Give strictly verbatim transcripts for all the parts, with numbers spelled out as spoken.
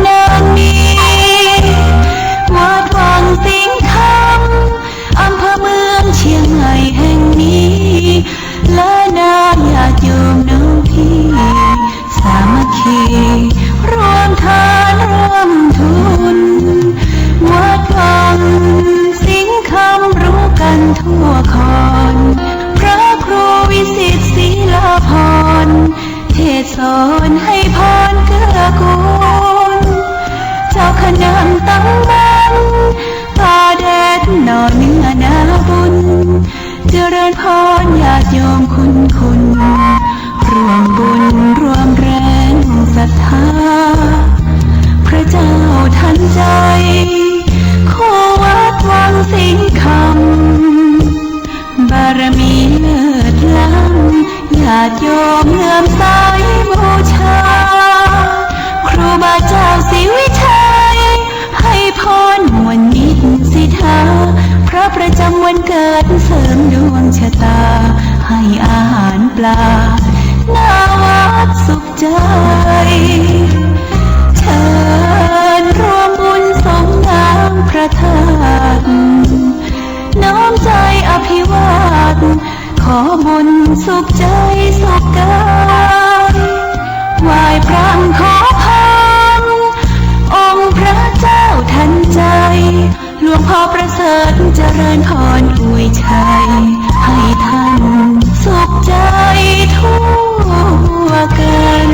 นานนี้ วัดวังสิงห์คำ อำเภอเมืองเชียงใหม่แห่งนี้ และนาญาติโยมน้องพี่ สามัคคี ร่วมทานร่วมทุน วัดวังสิงห์คำรู้กันทั่วคอน พระครูวิสิตศรีลาภรณ์ เทศน์สอนให้พรเกื้อกูล เจ้าคณะตั้งมั่น ฝ่าแดดหน่อเนื้อนาบุญ เจริญพรญาติโยมคุณๆ ร่วมบุญร่วมแรงศรัทธา พระเจ้าทันใจ คู่วัดวังสิงห์คำ บารมีเลิศล้ำ ญาติโยมเลื่อมใสบูชา ครูบาเจ้าศรีวิชัย ให้พรมวลมิตรสิทธา พระประจำวันเกิดเสริมดวงชะตา ให้อาหารปลา หน้าวัดสุขใจ เชิญร่วมบุญสงน้ำพระธาตุ น้อมใจอภิวาท ขอบุญสุขใจสุขกาย ไหว้พระขอพร องค์พระเจ้าทันใจ หลวงพ่อประเสริฐเจริญพรอวยชัย ให้ท่านสุขใจทั่วกัน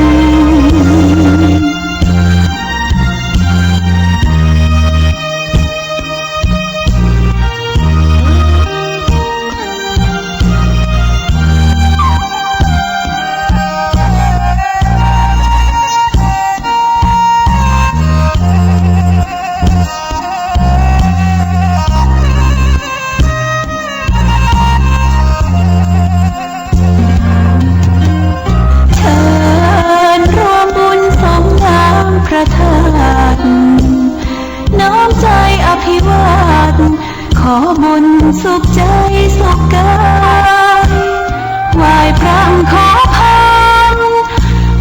เชิญร่วมบุญสงน้ำพระธาตุ น้อมใจอภิวาท ขอบุญสุขใจสุขกาย ไหว้พระขอพร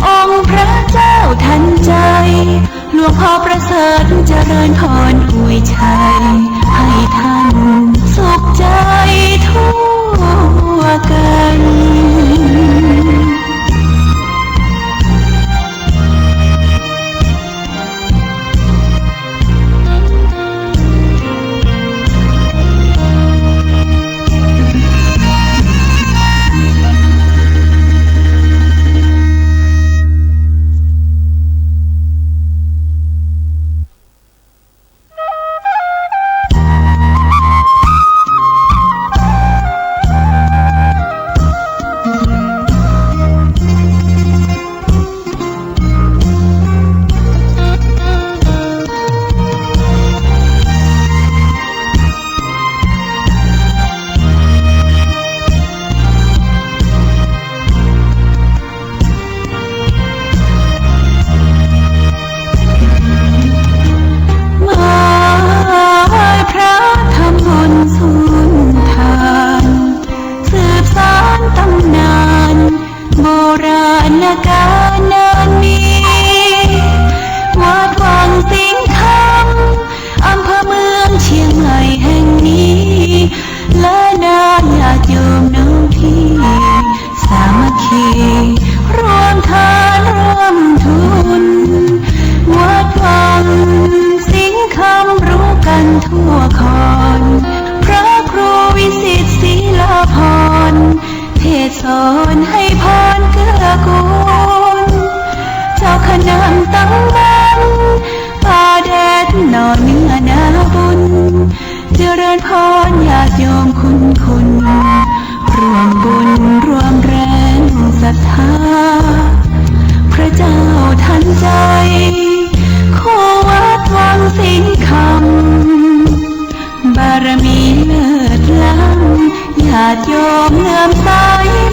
องค์พระเจ้าทันใจ หลวงพ่อประเสริฐเจริญพรอวยชัย ให้ท่านสุขใจทั่วกันมาไหว้พระทำบุญสุนทาน สืบสานตำนาน โบราณกาลนานมี วัดวังสิงห์คำ อำเภอเมืองเชียงใหม่แห่งนี้ และนาญาติโยมน้องพี่ สามัคคี ร่วมทานร่วมทุน วัดวังสิงห์คำรู้กันทั่วคอน พระครูวิสิตศรีลาภรณ์ เทศน์สอนให้พรเกื้อกูล เจ้าคณะตั้งมั่น ฝ่าแดดหน่อเนื้อนาบุญ เจริญพรญาติโยมคุณๆ ร่วมบุญร่วมแรงศรัทธา พระเจ้าทันใจ คู่วัดวังสิงห์คำ บารมีเลิศล้ำ ญาติโยมเลื่อมใส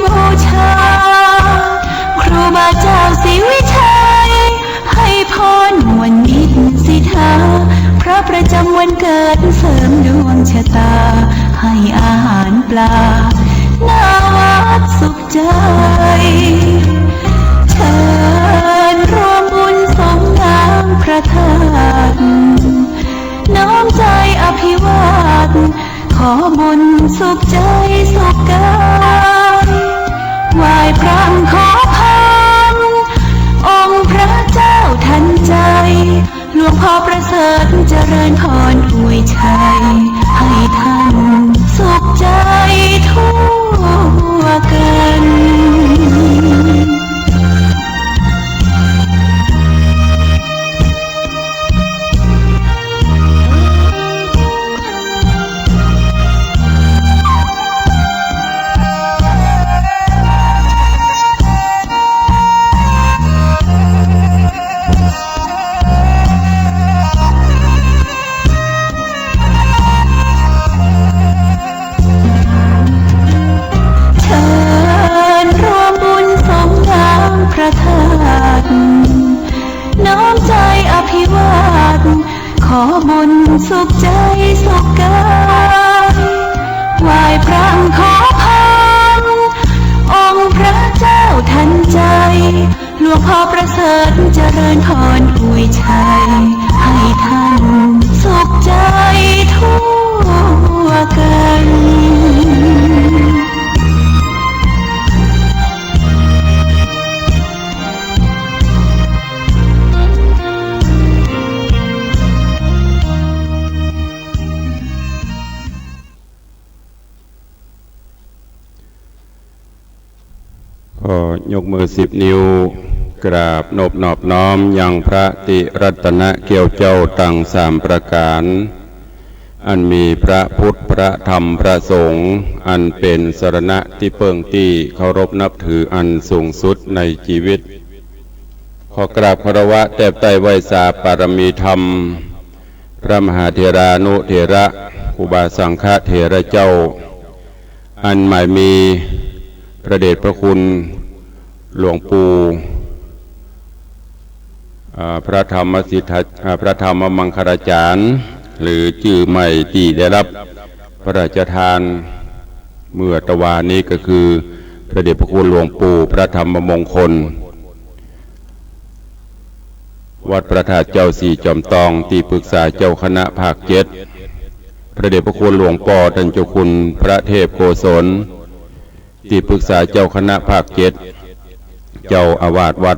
บูชา ครูบาเจ้าศรีวิชัย ให้พรมวลมิตรสิทธา พระประจำวันเกิดเสริมดวงชะตา ให้อาหารปลา หน้าวัดสุขใจ เชิญร่วมบุญสงน้ำ อบุญสุขใจ๋สุขก๋าย ไหว้พระขอพร องค์พระเจ้าทันใจ๋ หลวงพ่อประเสริฐเจริญพรอวยชัย ให้ท่านสุขใจ๋ทั่วกั๋น เชิญร่วมบุญสงน้ำพระธาตุ น้อมใจ๋อภิวาท ขอบุญสุขใจ๋สุขก๋าย ไหว้พระขอพร องค์พระเจ้าทันใจ๋ หลวงพ่อประเสริฐเจริญพรอวยชัย ให้ท่านสุขใจ๋ทั่วกั๋น ขอยกมือสิบนิ้ว กราบนบนอบน้อมยังพระติรัตนะแก้วเจ้าตังสามประก๋าน อันมีพระพุทธ พระธรรม พระสงฆ์ อันเป๋นสรณะตี้เปิ้งตี้เคารพนับถืออันสูงสุดในจีวิต ขอกราบคารวะแตบใต้ไหว้สาปารมีธรรม พระมหาเถรานุเถระ ครูบาสังฆเถระเจ้า อันหมายมีพระเดชพระคุณหลวงปู่ อ่า พระธรรมสิทธา อ่า พระธรรมมังคลาจารย์ หรือจื้อใหม่ตี้ได้ฮับพระราชทานเมื่อตะวานี้ก็คือ พระเดชพระคุณหลวงปู่พระธรรมมงคล วัดพระธาตุเจ้าสี่จอมตอง ตี้ปรึกษาเจ้าคณะภาคเจ็ด พระเดชพระคุณหลวงป้อต้านเจ้าคุณพระเทพโกศล ตี้ปรึกษาเจ้าคณะภาคเจ็ด เจ้าอาวาสวัด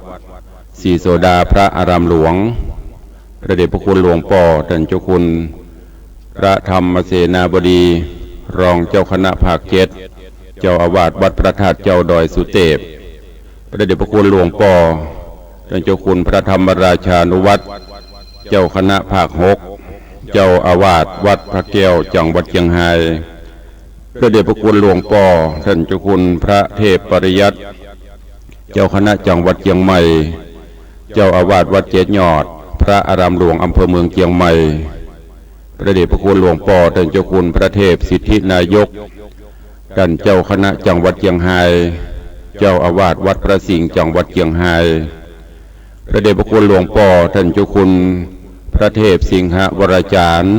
ศรีโสดาพระอารามหลวง พระเดชพระคุณหลวงป้อต้านเจ้าคุณพระธรรมเสนาบดี รองเจ้าคณะภาคเจ็ด เจ้าอาวาสวัดพระธาตุเจ้าดอยสุเตพ พระเดชพระคุณหลวงป้อต้านเจ้าคุณพระธรรมราชานุวัฒน์ เจ้าคณะภาคหก เจ้าอาวาสวัดพระแก้วจังหวัดเจียงฮาย พระเดชพระคุณหลวงป้อต้านเจ้าคุณพระเทพปริยัติ เจ้าคณะจังหวัดเจียงใหม่ เจ้าอาวาสวัดเจ็ดยอด พระอารามหลวงอำเภอเมืองเจียงใหม่ พระเดชพระคุณหลวงป้อต้านเจ้าคุณพระเทพสิทธินายก ต้านเจ้าคณะจังหวัดเจียงฮาย เจ้าอาวาสวัดพระสิงห์จังหวัดเจียงฮาย พระเดชพระคุณหลวงป้อต้านเจ้าคุณพระเทพสิงหวราจารย์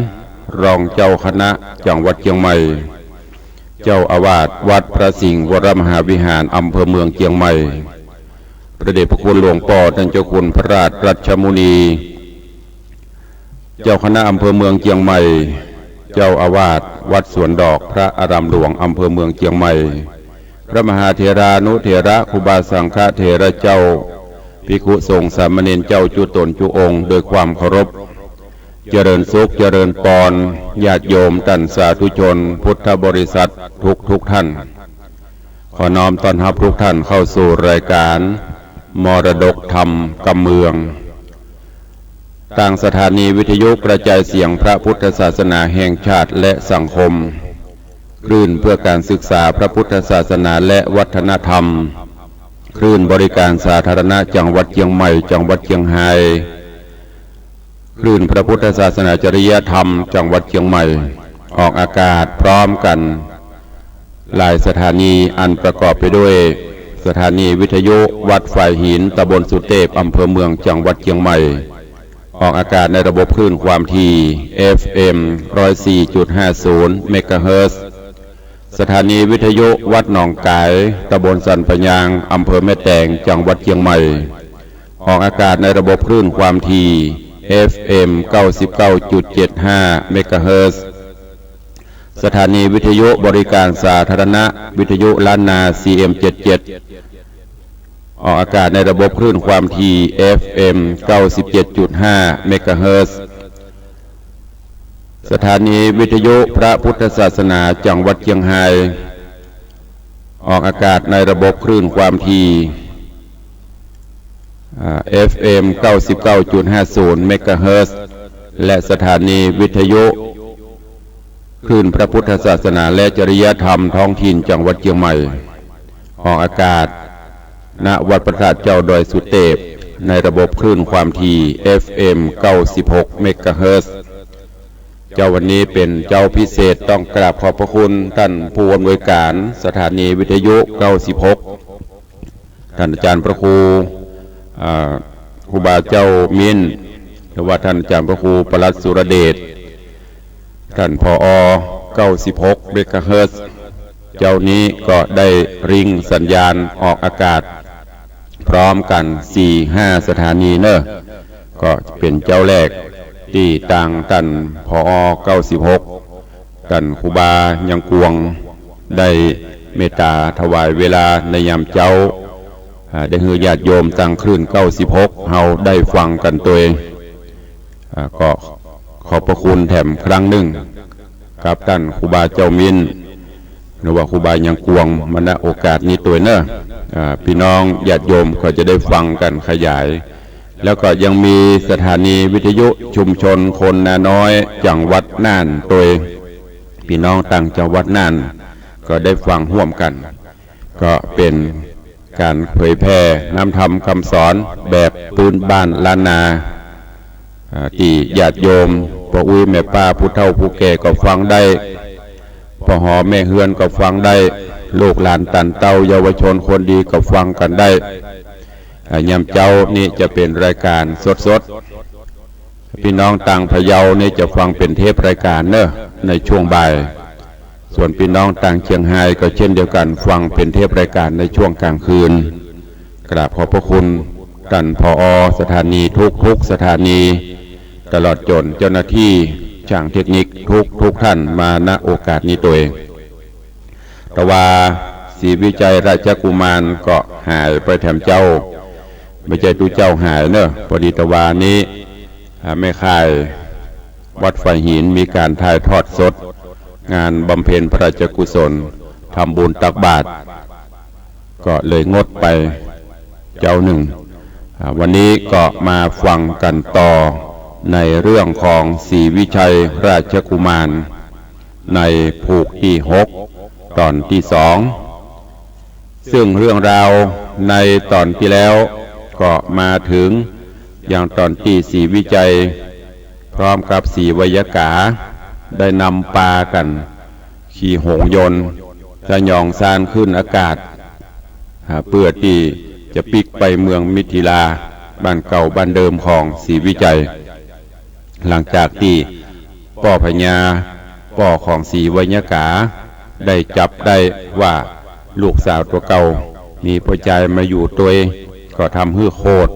รองเจ้าคณะจังหวัดเจียงใหม่ เจ้าอาวาสวัดพระสิงห์วรมหาวิหารอำเภอเมืองเจียงใหม่ พระเดชพระคุณหลวงป้อต้านเจ้าคุณพระราชรัชมุนี เจ้าคณะอำเภอเมืองเจียงใหม่ เจ้าอาวาสวัดสวนดอกพระอารามหลวงอำเภอเมืองเจียงใหม่ พระมหาเถรานุเถระครูบาสังฆเถระเจ้า ภิกขุสงฆ์สามเณรเจ้าจุ๊ต๋นจุ๊องค์โดยความเคารพ เจริญสุขเจริญปอน ญาติโยมต้านสาธุชนพุทธบริษัททุกๆ ท่าน ขอน้อมต้อนฮับทุกท่านเข้าสู่รายการมรดกธรรมกำเมือง ตางสถานีวิทยุกระจายเสียงพระพุทธศาสนาแห่งชาติและสังคม คลื่นเพื่อการศึกษาพระพุทธศาสนาและวัฒนธรรม คลื่นบริการสาธารณะจังหวัดเจียงใหม่ จังหวัดเจียงฮาย คลื่นพระพุทธศาสนาจริยธรรมจังหวัดเจียงใหม่ ออกอากาศพร้อมกั๋นหลายสถานี อันประกอบไปด้วย สถานีวิทยุวัดฝายหิน ตำบลสุเตพ อำเภอเมือง จังหวัดเจียงใหม่ ออกอากาศในระบบคลื่นความถี่ เอฟเอ็ม ร้อยสี่จุดห้าศูนย์ เมกะเฮิรตซ์ สถานีวิทยุวัดหนองก๋าย ตำบลสันป่ายาง อำเภอแม่แตง จังหวัดเจียงใหม่ ออกอากาศในระบบคลื่นความถี่ เอฟเอ็ม เก้าสิบเก้าจุดเจ็ดห้า เมกะเฮิรตซ์ ส สถานีวิทยุบริการสาธารณะ วิทยุล้านนา ซีเอ็มเจ็ดเจ็ด ออกอากาศในระบบคลื่นความถี่ เอฟเอ็ม เก้าสิบเจ็ดจุดห้า เมกะเฮิรตซ์ สถานีวิทยุพระพุทธศาสนาจังหวัดเชียงฮาย ออกอากาศในระบบคลื่นความถี่ อ่า เอฟเอ็ม เก้าสิบเก้าจุดห้าศูนย์ เมกะเฮิรตซ์ และสถานีวิทยุคลื่นพระพุทธศาสนาและจริยธรรมท้องถิ่นจังหวัดเชียงใหม่ ออกอากาศ ณ วัดพระธาตุเจ้าดอยสุเตป ในระบบคลื่นความถี่ เอฟเอ็ม เก้าสิบหก เมกะเฮิรตซ์ เจ้าวันนี้เป๋นเจ้าพิเศษ ต้องกราบขอบพระคุณต้านผู้อำนวยการสถานีวิทยุ เก้าสิบหก ต้านอาจ๋ารย์พระครู อ่า ครูบาเจ้ามิน หรือว่าต้านอาจ๋ารย์พระครูปลัดสุรเดช ต้าน ผอ เก้าสิบหก เมกะเฮิรตซ์ เจ้านี้ก็ได้ริงสัญญาณออกอากาศพร้อมกั๋น สี่ห้า สถานีเน่อ ก็เป๋นเจ้าแรกตี้ตางต้าน ผอ เก้าสิบหก ต้านครูบายังกวง ได้เมตต๋าถวายเวลาในยามเจ๊า อ่า ได้หื้อญาติโยมตางคลื่น เก้าสิบหก เฮาได้ฟังกั๋นตวย อ่า ก็ขอบพระคุณแถมครั้งนึ่ง กับต้านครูบาเจ้ามิน หรือว่าครูบายังกวง มา ณ โอกาสนี้ตวยเน่อ อ่า ปี้น้องญาติโยมก็จะได้ฟังกั๋นขยาย แล้วก็ยังมีสถานีวิทยุชุมชนคนนาน้อย จังหวัดน่านตวย ปี้น้องตางจังหวัดน่านก็ได้ฟังฮ่วมกั๋น ก็เป๋น ก๋านเผยแผ่น้ำธรรมกำสอนแบบปื้นบ้านล้านนา อ่า ตี้ญาติโยม ป้ออุ๊ยแม่ป้า ผู้เฒ่าผู้แก่ก็ฟังได้ ป้อหอแม่เฮือนก็ฟังได้ ลูกหลานต้านเต้าเยาวชนคนดีก็ฟังกั๋นได้ อ่า ยามเจ๊านี้จะเป๋นรายก๋านสดๆ ปี้น้องตางพะเยานี้จะฟังเป๋นเทปรายก๋านเน่อ ในช่วงบ่าย ส่วนปี้น้องตางเชียงฮายก็เช่นเดียวกั๋น ฟังเป๋นเทปรายก๋านในช่วงก๋างคืน กราบขอบพระคุณต้าน ผอ สถานีทุกๆ สถานี ตลอดจ๋นเจ้าหน้าตี้จ้างเทคนิคทุกๆ ท่านมา ณ โอกาสนี้ตวย ตะวาศรีวิชัยราชกุมารก็หายไปแถมเจ๊า บ่ใจ้ตุ๊เจ้าหายเน่อ พอดีตะวานี้ อ่า แม่ข่ายวัดฝายหินมีก๋านถ่ายทอดสด งานบำเพ็ญพระราชกุศล ทำบุญตักบาตร ก็เลยงดไปเจ๊านึ่ง อ่า วันนี้ก็มาฟังกั๋นต่อในเรื่องของศรีวิชัยราชกุมาร ในผูกตี้หก ต๋อนตี้สอง ซึ่งเรื่องราวในต๋อนตี้แล้วก็มาเถิงยังต๋อนตี้ศรีวิชัยพร้อมกับศรีไวยากาได้นำปากั๋นขี่หงส์ยนต์สยองซานขึ้นอากาศ อ่า เปื้อตี้จะปิ๊กไปเมืองมิถิลา บ้านเก่าบ้านเดิมของศรีวิชัย หลังจากตี้ป้อพญา ป้อของศรีไวยากา ได้จับได้ว่าลูกสาวตั๋วเก่ามีป้อจายมาอยู่ตวย ก็ทำหื้อโขด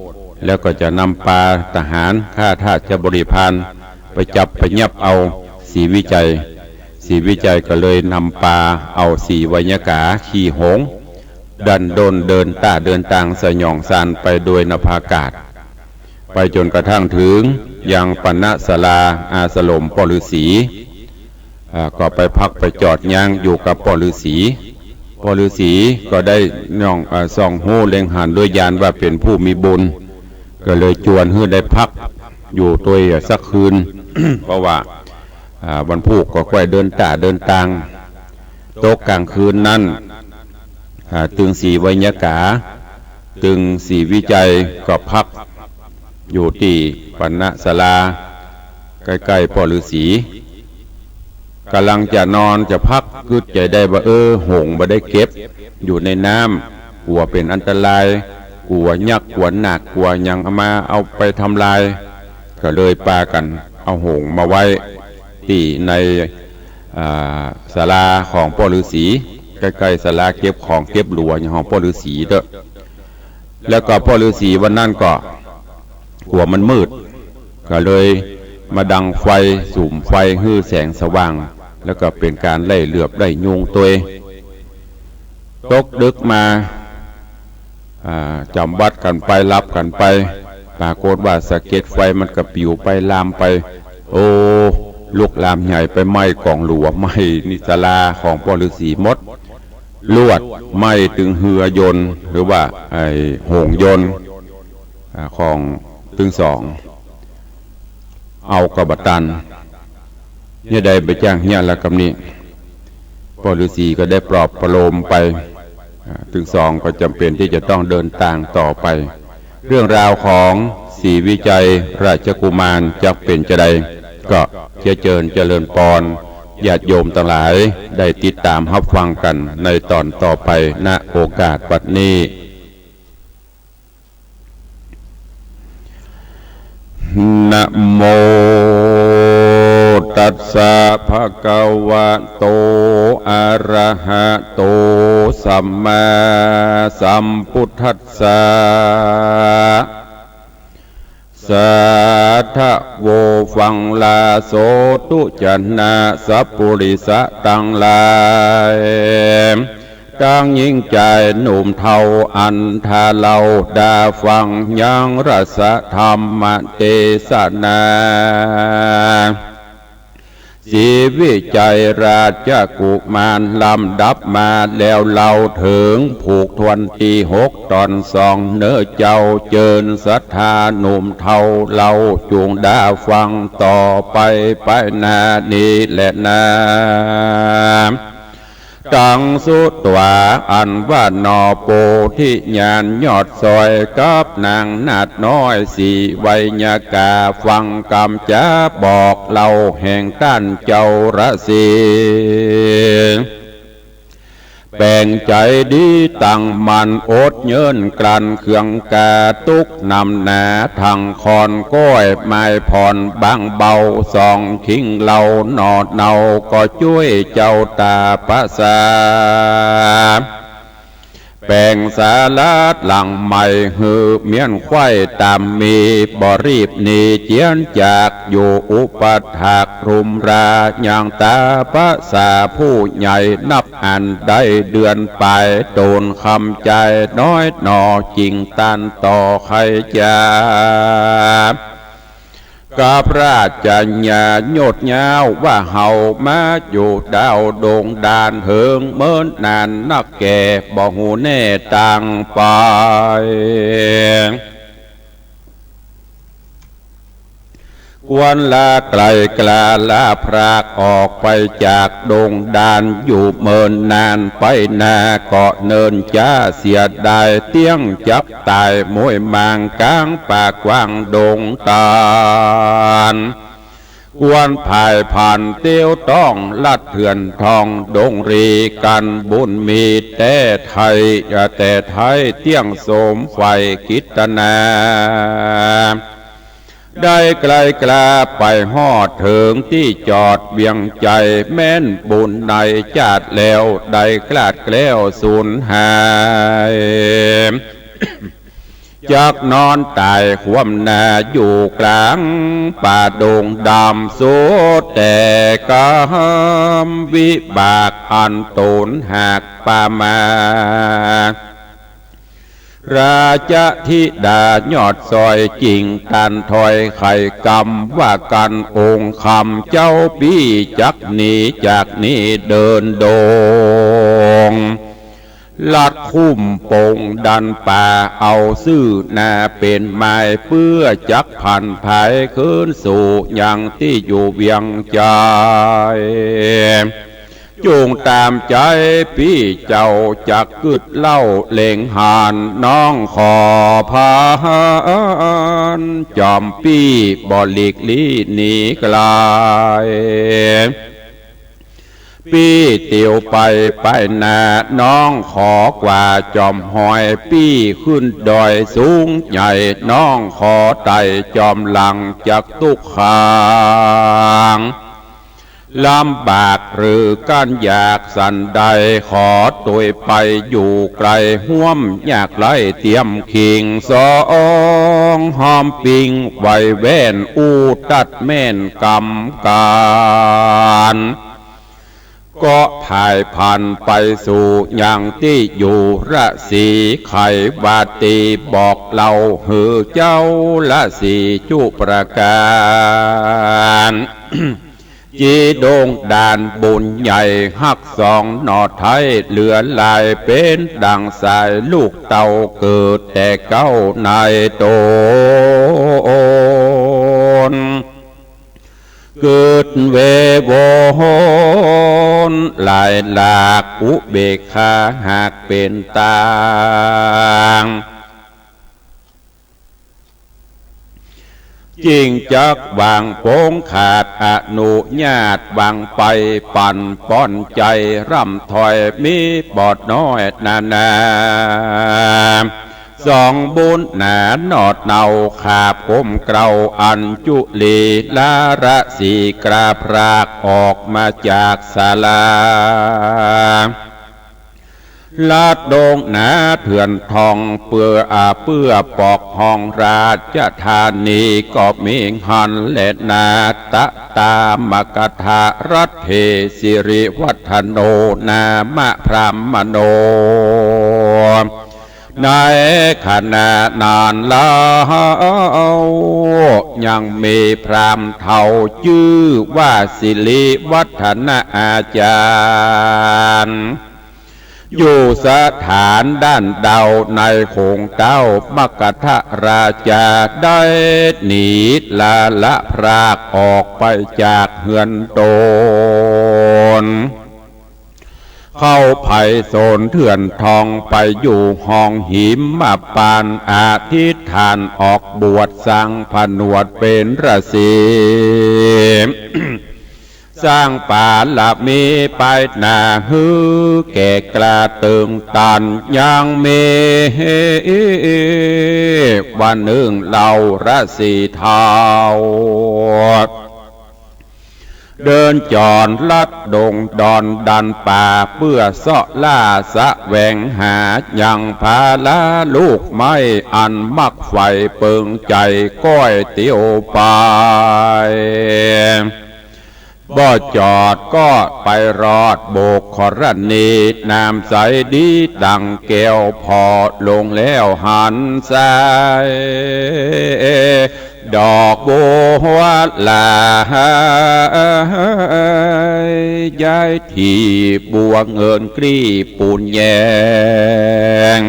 แล้วก็จะนำปาทหารข้าทาสบริพารไปจับไปยับเอาศรีวิชัย ศรีวิชัยก็เลยนำปาเอาศรีไวยากาขี่หงส์ ดันด้นเดินต้าเดินตางสยองซานไปโดยนภากาศ ไปจ๋นกระทั่งเถิงยังปณะศาลาอาสรมป้อฤๅษี อ่า ก็ไปพักไปจอดยั้งอยู่กับป้อฤๅษี ป้อฤๅษีก็ได้น่อง อ่า ส่องฮู้เล็งหันด้วยญาณว่าเป๋นผู้มีบุญ ก็เลยจวนหื้อได้พักอยู่ตวยสักคืน เพราะว่า อ่า วันพูกก็ใก้เดินต้าเดินตาง ตกก๋างคืนนั้น อ่า ตึงศรีไวยากา ตึงศรีวิชัยก็พักอยู่ตี้ปณะศาลา ใก้ๆ ป้อฤๅษี ก่ำลังจะนอนจะพัก กึ๊ดใจ๋ได้ว่า เออ หงส์บ่ได้เก็บอยู่ในน้ำ กั๋วเป๋นอันตราย กั๋วยักษ์ กั๋วนาค กั๋วหยังเอามาเอาไปทำลาย ก็เลยปากั๋นเอาหงส์มาไว้ตี้ใน อ่า ศาลาของป้อฤๅษี ใก้ๆ ศาลาเก็บของเก็บตั๋วอย่างของป้อฤๅษีเต๊อะ แล้วก็ป้อฤๅษีวันนั้นก็กั๋วมันมืด ก็เลยมาดังไฟ สุมไฟหื้อแสงสว่าง แล้วก็เป๋นก๋านไล่เหลือบไล่ยุงตวย ตกดึกมา อ่า จ๋ำวัตรกั๋นไป หลับกั๋นไป ปรากฏว่าสะเก็ดไฟมันก็ปิ๋วไปลามไป โอ้ ลุกลามใหญ่ไปไหม้ก๋องหลัว ไหม้นิศาลาของป้อฤๅษีหมด ลวดไหม้ตึงเฮือยนต์ หรือว่าไอ้โฮงยนต์ อ่า ของตึงสอง เอาก็บ่ตัน เยียะใดบ่จ้างเยียะละกำนี้ ป้อฤๅษีก็ได้ปลอบประโลมไป อ่า ตึงสองก็จ๋ำเป๋นตี้จะต้องเดินตางต่อไป เรื่องราวของศรีวิชัยราชกุมารจักเป๋นจาใด ก็เจียะเจิญเจริญปอน ญาติโยมตังหลายได้ติดต๋ามฮับฟังกั๋นในต๋อนต่อไป ณ โอกาสบัดนี้ นะโมตัสสะ ภะคะวะโต อะระหะโต สัมมาสัมพุทธัสสะ สาธะโว ฟังลาโส ตุ๊จะนะสัปปุริสะตังหลาย ตังญิงจายหนุ่มเฒ่าอันถ้าเฮาดาฟังยังรสธรรมเตสนา ศรีวิชัยราชกุมารลำดับมาแล้วเล่าเถิง ผูกถ้วนตี้หกต๋อนสอง เน่อเจ้าเจิญศรัทธาหนุ่มเฒ่าเฮาจุ่งดาฟังต่อไปไปหน้านี้แหละนา ตังสุตวา อันว่าหนอ โพธิญาณยอดสอยกับนางนาฏน้อยศรีไวยกา ฟังกำจ๋าบอกเล่าแห่งต้านเจ้าฤๅษี แป๋งใจ๋ดีตั้งมั่นอดเยิ้นกลั้นเคืองกาตุ๊กหนำหนา ทั้งค่อนก้อยไม้ผ่อนบางเบา สองคิงเหล้าหน่อเนาก็จ้วยเจ้าต๋าประสา แป๋งสาลาหลังใหม่หื้อเมี้ยนไขว้ต๋ามมี บ่รีบหนีเจียนจากอยู่อุปถากรุมรา ยังต๋าประสาผู้ใหญ่นับอันได้เดือนป๋าย ต๋นคำใจ๋น้อยหนอจิ่งตันต่อใค่จ๋า กับราชญาโยชน์ยาวว่าเฮามาอยู่ดาวดงดานเหิงเมินนานนักแก่ บ่ฮู้แน่ตางไป ควรลาไกลกล้าลาพรากออกไปจากดงดาน อยู่เมินนานไปนาก็เนินจ้าเสียดาย เตี้ยงจักต๋ายมวยหมางก๋างป่ากว้างดงตาน ควรผายผ่านเตี้ยวต้องลัดเถื่อนทองดงรี กั๋นบุญมีแต๊ไท้ แต๊ไท้เตี้ยงสมใฝ่กิตนา ได้ไกลกล้าไปฮอดเถิงตี้จอดเวียงใจ๋ แม้นบุญในจาติแล้วได้คลาดแคล้วสูญหาย จักนอนต๋ายคว่ำหน้าอยู่กลางป่าดงดำ สุดแต่กรรมวิบากอันต๋นหากปามา ราชธิดายอดสอยจิ่งตันถ้อยไขกำว่ากั๋นองค์คำเจ้าปี้จักหนีจากนี้เดินดง ลัดคุ้มปงดันป่าเอาซื่อหน้าเป๋นไม้ เปื้อจักผันผายคืนสู่ยังตี้อยู่เวียงใจ๋ จุ่งต๋ามใจ๋ปี้เจ้าจักกึ๊ดเล่าเล็งหัน น้องขอผ่านจ๋อมปี้บ่หลีกลี้หนีไกล ปี้เตียวไปไปหน้า น้องขอกว่าจ๋อมฮอย ปี้ขึ้นดอยสูงใหญ่ น้องขอไต่จ๋อมหลังจักตุ๊กขัง ลำบากหรือกั้นยากสันใด ขอตวยไปอยู่ใก้ฮ่วมยากไร้เตียมคิง สองห้อมปิงไวแว่นอู้ตัดแม่นกำก๋าน ก็ผ่ายผันไปสู่ยังตี้อยู่ ราศีไขวาตีบอกเล่าหื้อเจ้าราศีจุประการ จีดงดานบุญใหญ่ฮักสองหน่อไท้ เหลือหลายเป๋นดั่งสายลูกเต้า เกิดแต่เก๊าในต๋น กึ๊ดเววนหลายหลาก อุเบกขาหากเป๋นตาง จิ่งจักวางปงขาดอนุญาต วางไปปั๋นป้อนใจ๋ร่ำถอย มีบ่น้อยนานา สองบุญหนาหนอดเนา ขาบก้มเกล้าอัญจุลี ลาราศีกราพรากออกมาจากศาลา ลัดดงหนาเถื่อนทอง เปื้ออาเปื้อปอกห้องราชธานี ก็มีหั้นแลนา ตะตามกถารัตเถ สิริวัฒโน นามะพรามโณ ในขณะนั้นเล่า ยังมีพราหมณ์เฒ่าจื้อว่าสิริวัฒนะอาจ๋ารย์ อยู่สถานด้านดาวในโขงเต๊า มกธราจาได้หนีลาละพรากออกไปจากเฮือนต๋น เข้าไพศาลเถื่อนทอง ไปอยู่ห้องหิมพานต์ อธิษฐานออกบวช สร้างผนวดเป๋นราศี สร้างบารมีไปหน้าหื้อแก่กล้าเติ่งตัน ยังมีวันนึ่งเล่าราศีเฒ่า เดินจรลัดดงดอนดันป่า เปื้อเซาะล่าแสวงหายังพาลาลูกไม้ อันมักใฝ่เปิงใจ๋ก้อยเตียวไป บ่จอดก็ไปรอดโบกขรณี น้ำใสดีดั่งแก้ว ผ่อลงแล้วหันซ้าย ดอกบัวหลาย ย้ายที่บัวเงินกลีบปูนแยง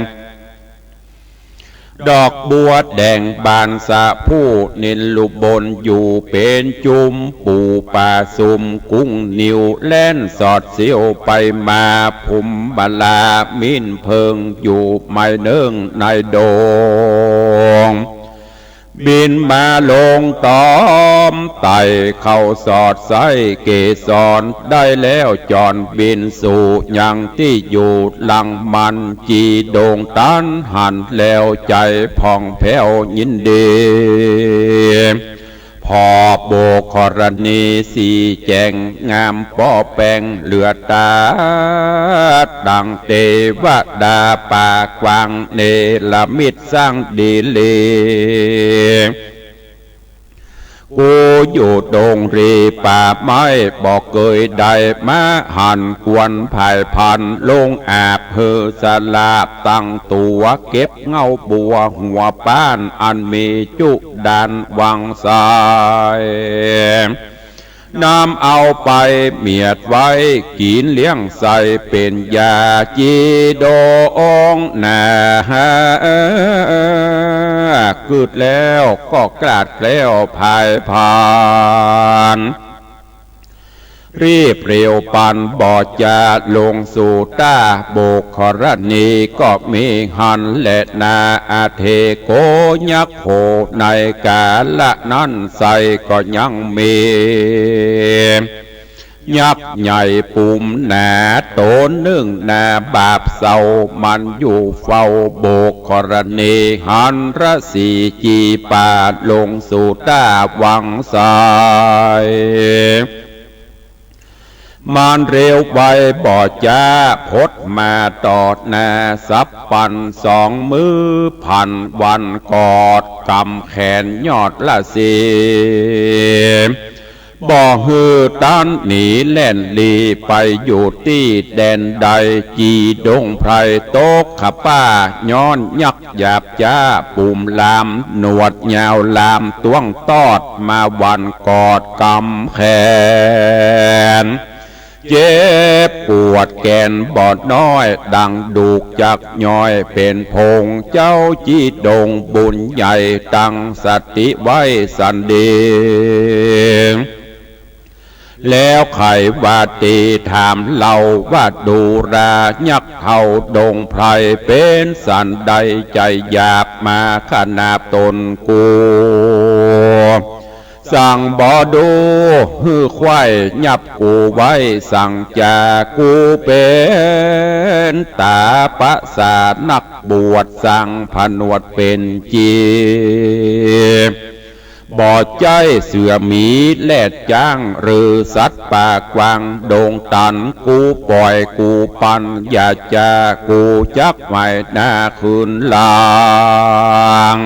ดอกบัวแดงบานสะพรู่ นิลลุบลอยู่เป๋นจุม ปู่ป่าสุมกุ้งนิว แล่นสอดเสี้ยวไปมา ภูมิมาลามิ่นเพิงอยู่ไม้เนิ่งในดง บินมาลงตอมไต่เข้าสอดไส้เกสร ได้แล้วจรบินสู่ยังตี้อยู่หลังมัน จีดงตันหันแล้วใจ๋ผ่องแผ้วยินดี ผ่อโบกขรณีสีแจ่งงามป้อแป้ง เหลือตาดั่งเตวดา ปากกว้างเนรมิตสร้างดีหลี กูอยู่ดงรีป่าไม้ บ่เกยได้มาหัน ควรผ่ายผันลงอาบหื้อสลาบ ตั้งตั๋วเก็บเง้าบัวหัวป๊าน อันมีจุดานวังไส นำเอาไปเมียดไว้กิ๋นเลี้ยงไส้เป๋นยา จีดงหนา กึ๊ดแล้วก็กลาดแคล้วผ่ายผัน รีบเร็วปันบ่จาลงสู่ต้า โบกขรณีก็มีหั้นแลนา อเถโกยักโข ในกาละนั้นไส้ก็ยังมี ยักษ์ใหญ่ปู๋มหนาต๋นนึ่งหน้าบาปเศร้า มันอยู่เฝ้าโบกขรณี หันราศีจีป่าลงสู่ต้าวังไส มันเร็วไวบ่จ๊า พดมาตอดหน้าสับปัน สองมือพันวันกอดกำแขนยอดราศี บ่หื้อตันหนีแล่นหลีไปอยู่ตี้แดนใด จีดงไพรตกขะป๊า ย้อนยักษ์หยาบจ๊า ปู๋มลาม หนวดยาวลาม ต้วงตอด มาหวั่นกอดกำแขน เจ็บปวดแก่นบ่น้อย ดังดูกจักย้อย เป๋นผงเจ้าจีดง บุญใหญ่ตั้งสติไว้สันดี แล้วใค่ว่าตี้ถามเล่าว่า ดูรายักษ์เฒ่าดงไพร เป๋นสันใดใจ๋หยาบมาขนาบต๋นกู สั่งบ่ดูหื้อใค่ยับกูไว้ สั่งจ๋ากูเป๋นต๋าประสาทนักบวช สั่งผนวดเป๋นจี บ่ใจ้เสือหมีแลดจ๊าง หรือสัตว์ป่ากว้างดงตัน กูป่อยกูปัน อย่าจ๋ากูจักไหวหน้าคืนหลัง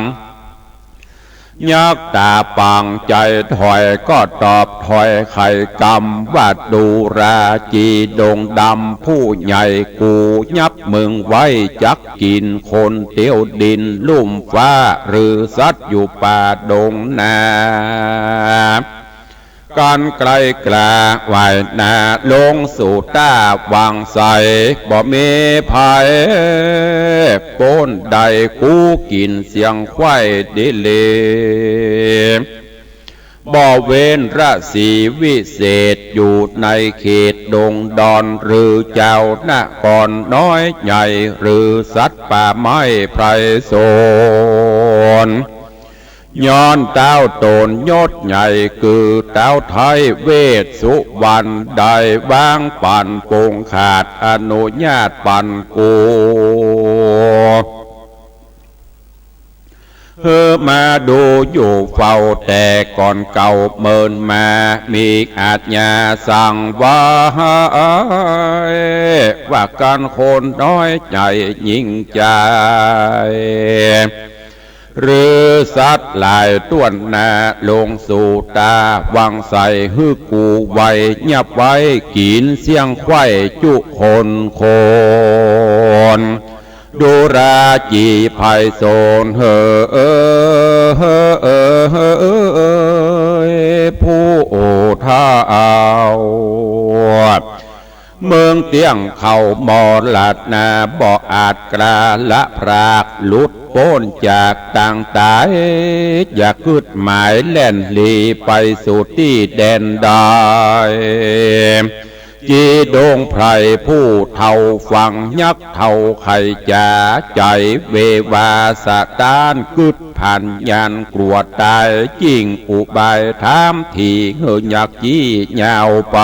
ยักษ์ต๋าปางใจ๋ถอย ก็ตอบถ้อยไขกำว่า ดูราจีดงดำผู้ใหญ่ กูยับมึงไว้จักกิ๋นคนเตียวดินลุ่มฟ้า หรือสัตว์อยู่ป่าดงนา กันไกลกล้าไหวหน้าลงสู่ต้าวังไส บ่มีภัยป๊นใด กูกิ๋นเสี้ยงใคว่ดีหลี บ่เว้นราศีวิเศษ อยู่ในเขตดงดอน หรือเจ้านครน้อยใหญ่ หรือสัตว์ป่าไม้ไพรสน ย้อนเต้าต๋นยศใหญ่ คือเต้าไท้เวสสุวรรณ ได้วางปั๋นปงขาด อนุญาตปั๋นกู หื้อมาดูอยู่เฝ้าแต่ก่อนเก่าเมินมา มีอาชญาสั่งไว้ ว่ากั๋นคนน้อยใจ๋ยิ่งใจ๋ หรือสัตว์หลายต้วนนา ลงสู่ต้าวังไส หื้อกูไว้ยับไว้กิ๋นเสี้ยงใคว่จุคนคน ดูราจีไพรสนเหอ ผู้เฒ่า เมืองเตี้ยงเขามรณะ บ่อาจกล้าละพราก หลุดป๊นจากตางต๋าย อย่ากึ๊ดหมายแล่นหลีไปสู่ตี้แดนใด จีดงไพรผู้เฒ่าฟัง ยักษ์เฒ่าไขจ๋า ใจ๋เววาสะต๊าน กึ๊ดผันยานกลัวต๋าย จิ่งอุบายถามถี่ หื้อยักษ์จี้ยาวไป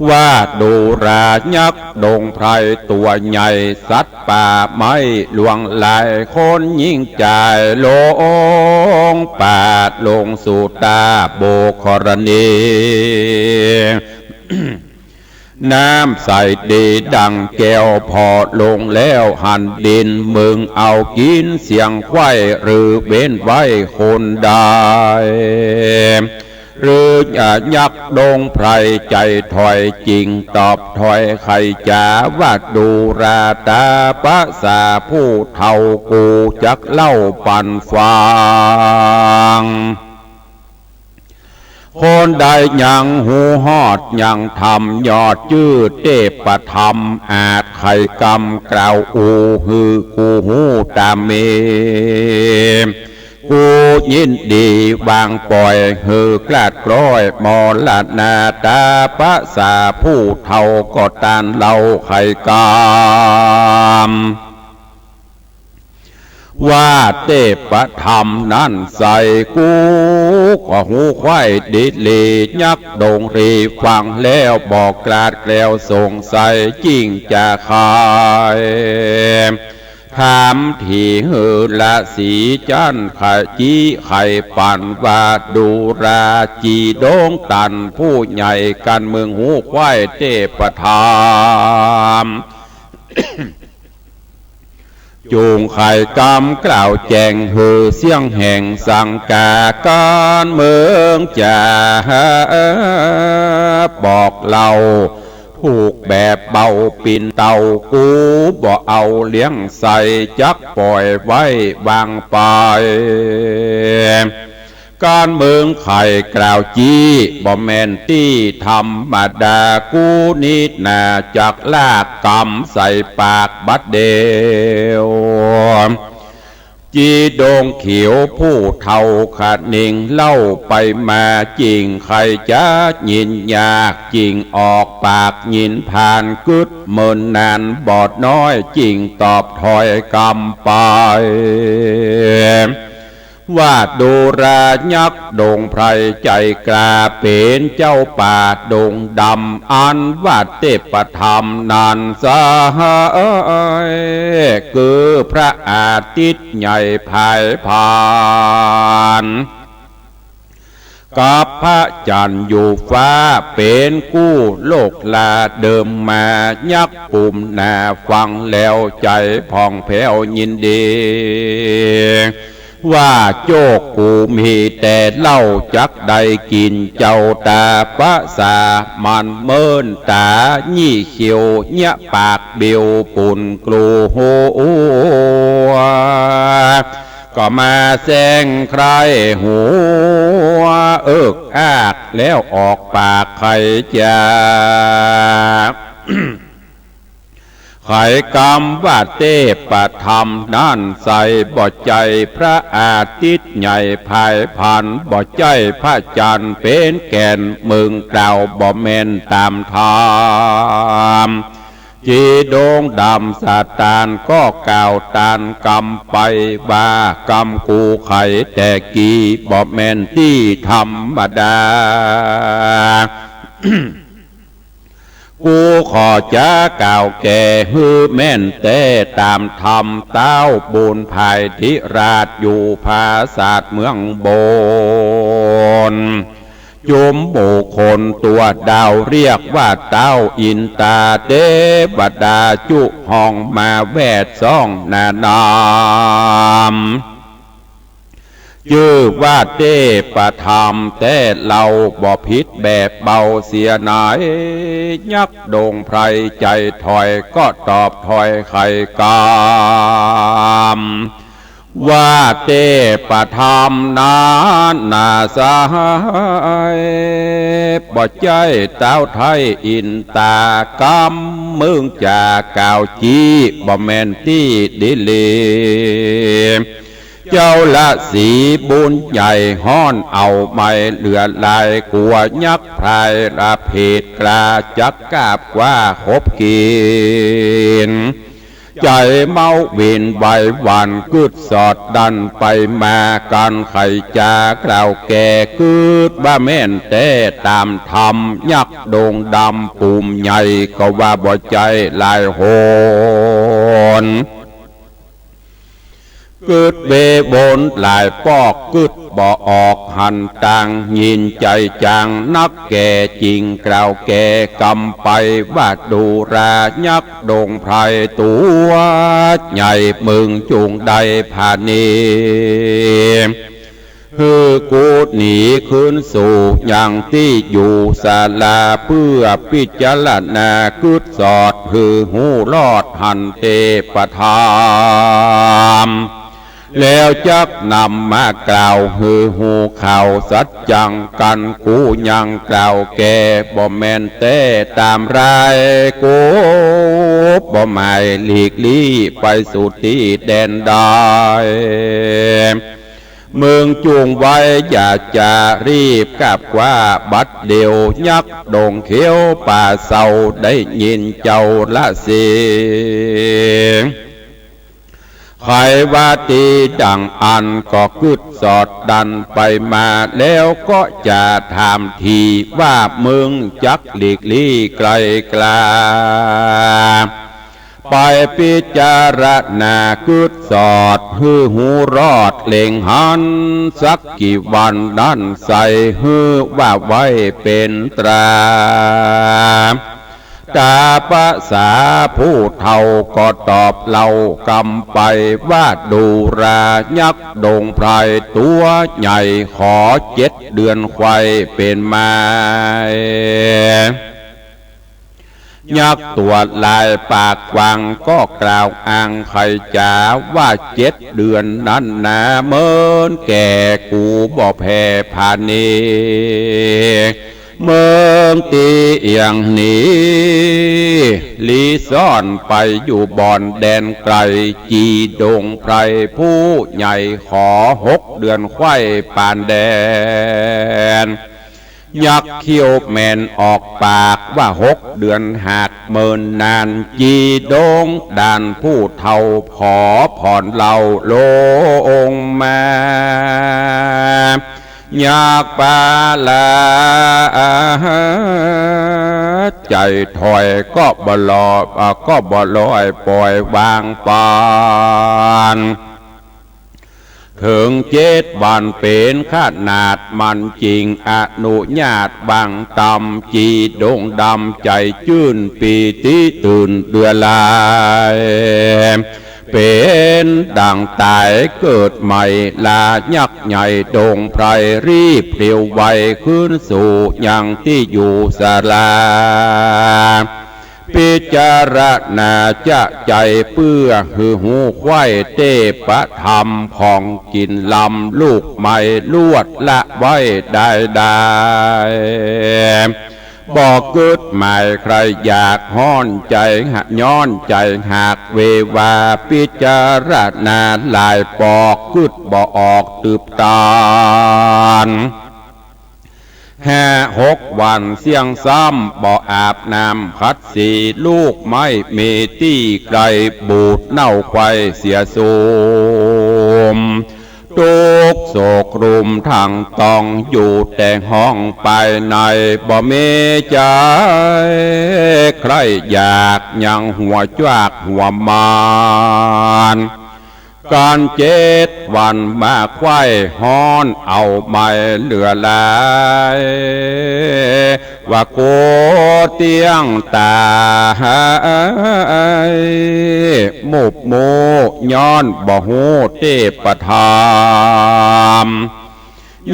ว่าดูรายักษ์ดงไพรตั๋วใหญ่ สัตว์ป่าไม้หลวงหลาย คนยิ่งใจ๋ หลงป่าลงสู่ต้าโบกธรณี น้ำใสดีดังแก้ว ผ่อลงแล้วหันดิน มึงเอากิ๋นเสี้ยงใคว่ หรือเว้นไว้คนใด หรือยักษ์ดงไพรใจ๋ถอย จิ่งตอบถ้อยไขจ๋า ว่าดูราต๋าประสาผู้เฒ่า กูจักเล่าปันฟัง คนใดยังฮู้ฮอดยังธรรม ยอดจื้อเทพธรรม อาจไขกำกล่าวอู้ หื้อกูฮู้ต๋ามมี กูยินดีวางป่อย หื้อกลาดกล้อย มรณะต๋าประสาผู้เฒ่า ก็ต้านเล่าไขกำ ว่าเทพธรรมนั้นใส กูก็ฮู้ใคว่ดีหลี ยักษ์ดงไพรฟังแล้วบ่กลาดแคล้วสงสัย จิ่งจะไขถามถี่ หื้อราศีจันทร์ขะจี้ไขปัน ว่าดูราจีดงตันผู้ใหญ่ กั๋นมึงฮู้ใคว่เทพธรรม จุ่งไขกำกล่าวแจ้งหื้อเสียงแหงสังกา ก๋านเมืองจ๋า บอกเล่าถูกแบบเบาปิ่นเต้า กูบ่เอาเลี้ยงใส่ จักป่อยไว้วางไป ก๋านเมืองไขกล่าวจี้ บ่แม่นตี้ธรรมดา กูนี้นาจักลากกำใส่ปากบัดเดียว จีดงเขียวผู้เฒ่าคะนิงเล่าไปมา จิ่งใค่จะยินยาก จิ่งออกปากยินผ่าน กึ๊ดเมินนานบ่น้อย จิ่งตอบถ้อยกำไป ว่าดูรายักษ์ดงไพรใจ๋กล้า เป๋นเจ้าป่าดงดำ อันว่าเตปธรรมนั้นสหาย คือพระอาทิตย์ใหญ่ผายผ่าน กับพระจันทร์อยู่ฟ้า เป๋นกู้โลกลาเดิมมา ยักษ์ปุ่มหน้าฟังแล้วใจ๋ผ่องแผ้วยินดี ว่าโจคกูมีแต่เหล้า จักได้กิ๋นเจ้าต๋า ประสามันเมินต๋า ยี่เขียวเยียะปากเบล ปุ่นกลัว ก็มาแซงใคร่หัว เอิกอากแล้วออกปากใค่จ๋า ไขกำว่าเตปธรรมนั้นใส่ บ่ใจ้พระอาทิตย์ใหญ่ผายผ่าน บ่ใจ้พระจันทร์เป๋นแก่น มึงกล่าวบ่แม่นต๋ามธรรม จีดงดำสตานก็กล่าวตานกำไปว่า กำกูไขแต่กี้บ่แม่นตี้ธรรมดา กูขอจะกล่าวแก่หื้อแม่นแต๊ต๋ามธรรม เต๊าบุญภายธิราชอยู่ผาสาทเมืองบน จุมหมู่คนตั๋วดาวเรียกว่าเต๊าอินตา เตวดาจุฮ้องมาแวดซ้องนานาม จื้อว่าเตปธรรมแต๊เล่า บ่ผิดแบบเบาเสียไหน ยักษ์ดงไพรใจ๋ถ้อยก็ตอบถ้อยไขกำ ว่าเตปธรรมนั้นนาสหาย บ่ใจ้เต๊าไทยอินตา กำมึงจะกล่าวจี้ บ่แม่นตี้ดีหลี เจ้าละสีบุญใหญ่ฮ้อนเอาไม่เหลือหลาย กั๋วยักษ์พรายละเพศกล้า จักกาบกว้าขบกิ๋น ใจ๋เมาวินไหวหวั่น กึ๊ดสอดดันไปมา กั๋นไขจะกล่าวแก่ กึ๊ดว่าแม่นแต๊ต๋ามธรรม ยักษ์ดงดำปุ่มใหญ่ ก็ว่าบ่ใจ้หลายหน กึ๊ดเววนหลายปอก กึ๊ดบ่ออกหันตาง ยินใจ๋จ๋างนักแก่ จิ่งกล่าวแก่กำไปว่า ดูรายักษ์ดงไพรตั๋วใหญ่ มึงจุ่งได้ผาณี หื้อกูหนีคืนสู่ยังตี้อยู่ศาลา เปื้อปิจารณากึ๊ดสอด หื้อฮู้รอดหันเตปธรรม แล้วจักนำมากล่าวหื้อฮู้ข่าวสัจจังกั๋น กูยังกล่าวแก่บ่แม่นแต๊ต๋ามราย กูบ่หมายหลีกลี้ไปสู่ตี้แดนใด มึงจุ่งไว้อย่าจะรีบกาบกว้าบัดเดี่ยว ยักษ์ดงเขียวป่าเศร้า ได้ยินเจ้าละเสียง ไขว่าตี้ดังอั้นก็กึ๊ดสอดดันไปมา แล้วก็จะถามทีว่า มึงจักหลีกลี้ไกลกล้า ไปปิจารณากึ๊ดสอด หื้อฮู้รอดเล็งหัน สักกี่วันนั้นใส่ หื้อว่าไว้เป๋นตรา ต๋ามภาษาผู้เฒ่าก็ตอบเล่ากำไปว่า ดูรายักษ์ดงไพรตั๋วใหญ่ ขอเจ็ดเดือนใค่เป๋นไม้ ยักษ์ตั๋วลายปากกว้างก็กล่าวอ้างไขจ๋าว่า เจ็ดเดือนนั้นนา เมินแก่กูบ่แผ่ผานี เมืองตี้เอี่ยงหนีลี้ซ่อนไปอยู่บ่อนแดนไก๋ จี๋ดงไพรผู้ใหญ่ ขอหกเดือนใค่ปานแดน ยักษ์เคี้ยวแหมนออกปากว่า หกเดือนหากเมินนาน จี๋ดงด่านผู้เฒ่าขอผ่อนเล่าลงมา ยักษ์ปาละใจ๋ถอยก็บ่ลอย อ่า ก็บ่ลอยป่อยวางปาน เถิงเจ็ดวันเป๋นขนาดมันจริง อนุญาตวางต๋าม จี๋ดงดำใจ๋จื้นปีติตื่นเดือลาย เป๋นดั่งต๋ายเกิดใหม่ ลายักษ์ใหญ่ดงไพร รีบเตียวไวขึ้นสู่ยังตี้อยู่ศาลา พิจารณาจะใจ๋เปื้อหื้อฮู้ใค่เตปะธรรม ของกิ๋นลำลูกไม้ลวดละไว้ได้ได้ บ่กึ๊ดหมายใคร่อยากฮ้อนใจ๋หะ ย้อนใจ๋หากเววา พิจารณาหลายปอกกึ๊ดบ่ออก ตึบตาน ห้าหกวันเสี้ยงซ้ำ บ่อาบน้ำขัดสี ลูกไม้มีตี้ไก๋ บูดเน่าไขว่เสียโทรม ตุ๊กข์โศกรุมทั้งตอง อยู่แต่ห้องภายใน บ่มีใจ๋ใคร่อยาก ยังหัวจวากหัวมาน กั๋นเจ็ดวันมาไขว่ฮ้อนเอาไม้เหลือหลาย ว่าโกเตี้ยงต๋าย มุบมูย้อนบ่ฮู้เตปะธรรม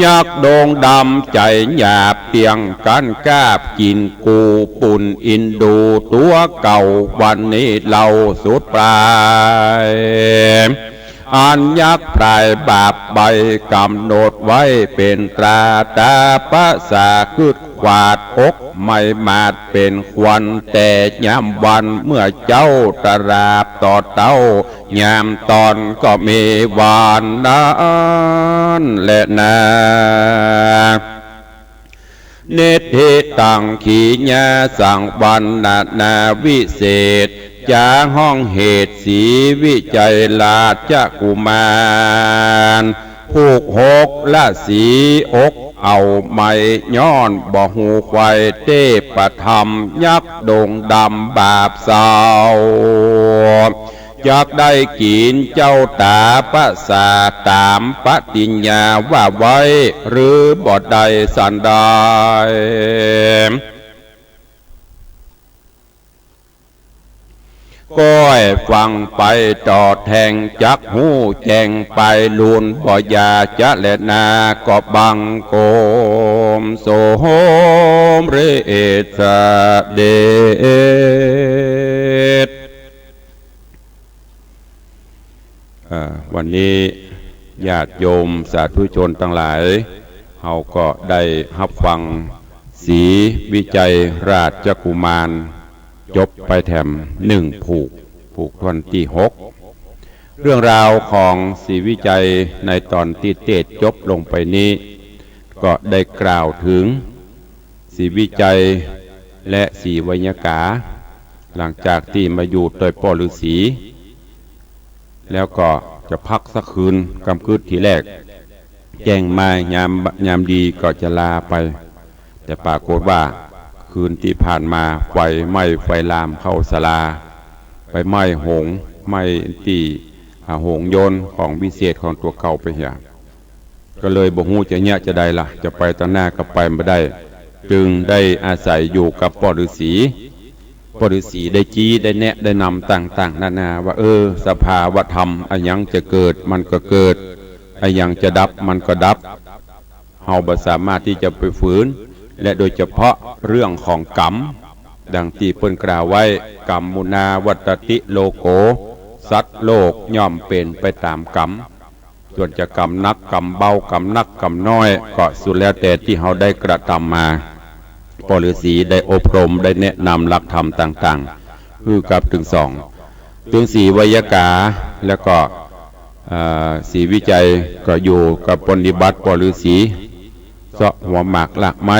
ยักษ์ดงดำใจ๋หยาบเตียงกั๋นกราบกิ๋นกู๋ ปุ้นอินดูตั๋วเก่า วันนี้เล่าสุดปลาย อันยักษ์พรายบาปใบ้กำหนดไว้เป๋นตรา ต๋ามภาษากึ๊ดขวาดอกไม้หมาดเป๋นขวัญ แต่ยามวันเมื่อเจ๊าตราบต่อเต๊า ยามตอนก็มีวันนั้นแลนา นิทธิตัง ขีญาสัง วรรณนาวิเศษ จาฮ้องเหตุ ศรีวิชัยราชกุมาร ผูกหกละสีอกเอาไม้ ย้อนบ่ฮู้ไขว่เตปะธรรม ยักษ์ดงดำบาปเศร้า จักได้กิ๋นเจ้าต๋ามภาษา ต๋ามปฏิญญาว่าไว้ หรือบ่ได้สันใด ก้อยฟังไปต่อแทง จักฮู้แจ้งไปลูน บ่อย่าจะแลนา ก็บังคมสมเร็จเสด็จ อ่า วันนี้ญาติโยมสาธุชนตังหลาย เฮาก็ได้ฮับฟังศรีวิชัยราชกุมาร จบไปแถมหนึ่งผูก ผูกท่อนตี้หก เรื่องราวของศรีวิชัยในต๋อนตี้เตสน์จบลงไปนี้ ก็ได้กล่าวเถิงศรีวิชัยและศรีไวยากา หลังจากตี้มาอยู่ตวยป้อฤๅษี แล้วก็จะพักสักคืน กำกึ๊ดทีแรก แจ้งมายาม ยามดีก็จะลาไป แต่ปรากฏว่าคืนตี้ผ่านมาไฟไหม้ ไฟลามเข้าศาลา ไปไหม้โฮง ไหม้ตี้ อ่า โฮงยนต์ของวิเศษของตั๋วเก่าไปเหีย ก็เลยบ่ฮู้จะเยียะจะใดล่ะ จะไปตังหน้าก็ไปบ่ได้ จึงได้อาศัยอยู่กับป้อฤๅษี ป้อฤๅษีได้จี๊ได้แนะได้นำต่างๆ นานาว่า เออ สภาวธรรม อะหยังจะเกิดมันก็เกิด อะหยังจะดับมันก็ดับ เฮาบ่สามารถตี้จะไปฝืน และโดยเฉพาะเรื่องของกรรม ดังตี้เปิ้นกล่าวไว้ กัมมุนาวัตตติโลโก สัตว์โลกย่อมเป๋นไปต๋ามกรรม ส่วนจะกรรมหนักกรรมเบากรรมหนักกรรมน้อย ก็สุดแล้วแต่ตี้เฮาได้กระทำมา ป้อฤๅษีได้อบรมได้แนะนำหลักธรรมต่างๆ หื้อกับตึงสอง ตึงศรีไวยากา แล้วก็ เอ่อ ศรีวิชัยก็อยู่กับปรนนิบัติป้อฤๅษี เซาะหัวหมากรากไม้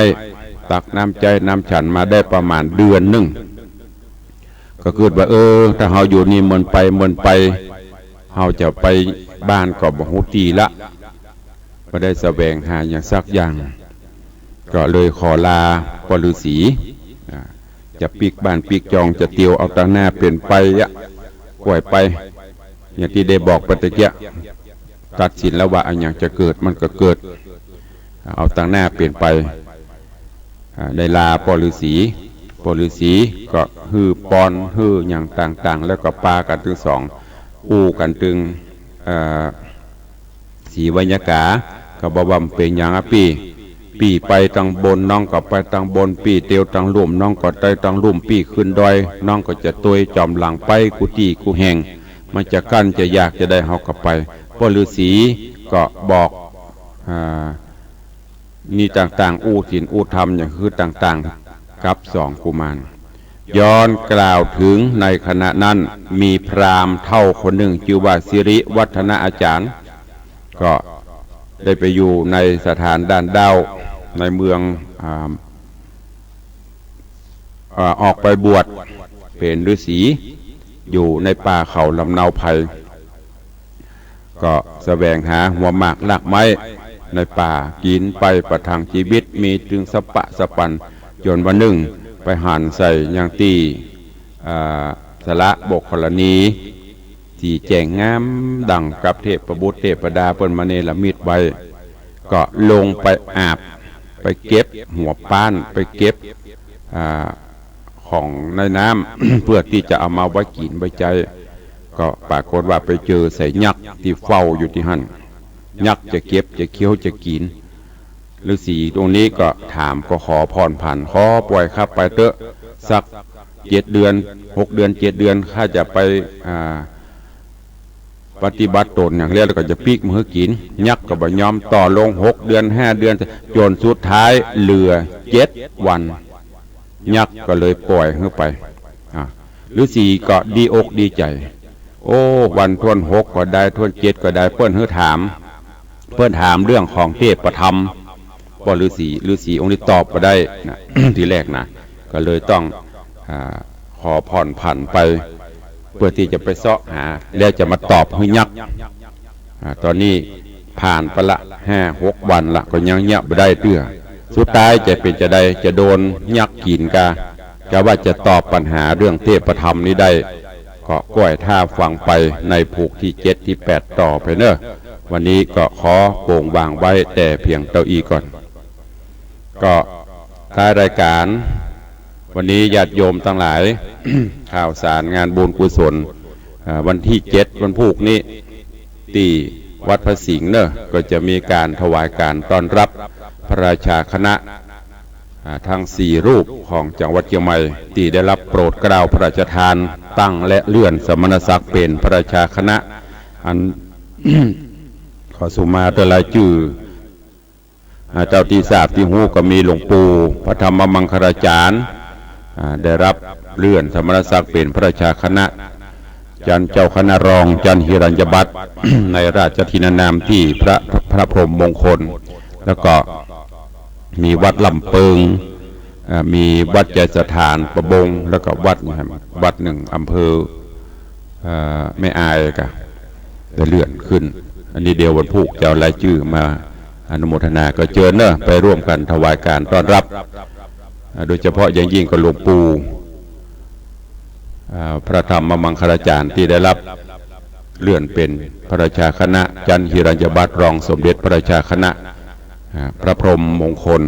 ตักน้ำใจ๊น้ำฉันมาได้ประมาณเดือนนึ่ง ก็กึ๊ดว่า เออ ถ้าเฮาอยู่นี่เมินไปเมินไป เฮาจะไปบ้านก็บ่ฮู้ตี้ละ บ่ได้แสวงหาหยังสักอย่าง ก็เลยขอลาป้อฤๅษี อ่า จะปิ๊กบ้านปิ๊กจอง จะเตียวเอาตังหน้าเป๋นไปอะ ป่อยไป อย่างตี้ได้บอกไปตะเกียะ ตัดสินแล้วว่าอะหยังจะเกิดมันก็เกิด เอาตังหน้าเป๋นไป อ่า ได้ลาป้อฤๅษี ป้อฤๅษีก็หื้อปอนหื้อหยังต่างๆ แล้วก็ปากั๋นตึงสอง อู้กั๋นตึง เอ่อ ศรีไวยากา ก็บอกว่า บ่เป๋นหยังอะปี้ ปี้ไปตังบน น้องก็ไปตังบน ปี้เตียวตังลุ่ม น้องก็ไปตังลุ่ม ปี้ขึ้นดอย น้องก็จะตวยจอมหลังไปกู้ตี้กู้แห่ง มันจะกั้นจะยากจะใดเฮาก็ไป ป้อฤๅษีก็บอก อ่า นี่ต่างๆ อู้ศีลอู้ธรรมอย่างหื้อต่างๆ กับสองกุมาร ย้อนกล่าวถึงในขณะนั้นมีพราหมณ์เฒ่าคนนึ่งจื้อว่าสิริวัฒนะอาจารย์ ก็ได้ไปอยู่ในสถานด้านด้าวในเมือง อ่า อ่า ออกไปบวชเป๋นฤๅษีอยู่ในป่าเขาลำเนาไพร ก็แสวงหาหัวหมากรากไม้ในป่ากิ๋นไปประทังจีวิต มีตึงสะปะสะปัน จ๋นวันนึ่งไปหันใส่ยังตี้ อ่า สระบกขรณี ตี้แจ้งงามดังกับเทพบุตรเทพดาเปิ้นมาเนรมิตไว้ ก็ลงไปอาบ ไปเก็บหัวป๊าน ไปเก็บ อ่า ของในน้ำ เปื้อตี้จะเอามาไว้กิ๋นไว้ใจ๊ ก็ปรากฏว่าไปเจอใส่ยักษ์ตี้เฝ้าอยู่ตี้หั้น ยักษ์จะเก็บจะเคี้ยวจะกิ๋น ฤๅษีองค์นี้ก็ถาม ก็ขอผ่อนผัน ขอป่อยข้าไปเต๊อะ สักเจ็ดเดือน หกเดือน เจ็ดเดือน ข้าจะไป อ่า ปฏิบัติต๋นอย่างแล้ว แล้วก็จะปิ๊กมาหื้อกิ๋น ยักษ์ก็บ่ยอม ต่อลงหกเดือน ห้าเดือน จ๋นสุดท้ายเหลือเจ็ดวัน ยักษ์ก็เลยป่อยหื้อไป อ่า ฤๅษีก็ดีอกดีใจ๋ โอ้ วันถ้วนหกก็ได้ ถ้วนเจ็ดก็ได้ เปิ้นหื้อถาม เปิ้นถามเรื่องของเทพธรรม ป้อฤๅษี ฤๅษีองค์นี้ตอบบ่ได้นะ ทีแรกนะ ก็เลยต้อง อ่า ขอผ่อนผันไป เปื้อตี้จะไปเซาะหา แล้วจะมาตอบหื้อยักษ์ อ่า ต๋อนนี้ผ่านไปละห้าหกวันละ ก็ยังเยียะบ่ได้เตื้อ สุดท้ายจะเป๋นจาใด จะโดนยักษ์กิ๋นกา กาว่าจะตอบปัญหาเรื่องเทพธรรมนี้ได้ ก็ก้อยท่าฟังไปในผูกตี้เจ็ดตี้แปดต่อไปเน่อ วันนี้ก็ขอโป่งวางไว้แต่เพียงเต้าอี้ก่อน ก็ท้ายรายการ วันนี้ญาติโยมตังหลาย ข่าวสารงานบุญกุศล อ่า วันตี้เจ็ดวันพูกนี้ ตี้วัดพระสิงห์เน่อ ก็จะมีก๋านถวายก๋านต้อนรับพระราชาคณะ อ่า ตึงสี่รูปของจังหวัดเจียงใหม่ ตี้ได้รับโปรดเกล้าพระราชทานตั้งและเลื่อนสมณศักดิ์เป๋นพระราชาคณะ อัน ขอสุมาเตอรายจื้อ อ่า เต้าตี้ทราบตี้ฮู้ก็มีหลวงปู่พระธรรมมังคลาจารย์ อ่า ได้รับเลื่อนสมณศักดิ์เป๋นพระราชาคณะ จันเจ้าคณะรอง จันหิรัญญบัตร ในราชทินนามตี้พระ พระพรหมมงคล แล้วก็มีวัดลำเปิง อ่า มีวัดไชยสถานประบง แล้วก็วัด วัดนึ่งอำเภอ เอ่อ แม่อายก็ได้เลื่อนขึ้น อันนี้เดี๋ยววันพูกจะเอารายจื้อมาอนุโมทนา ก็เจิญเน่อ ไปร่วมกั๋นถวายก๋านต้อนรับ อ่า โดยเฉพาะอย่างยิ่งก็หลวงปู่ อ่า พระธรรมมังคลาจารย์ตี้ได้รับเลื่อนเป๋นพระราชาคณะ จันหิรัญญบัตรรองสมเด็จพระราชาคณะ อ่า พระพรหมมงคล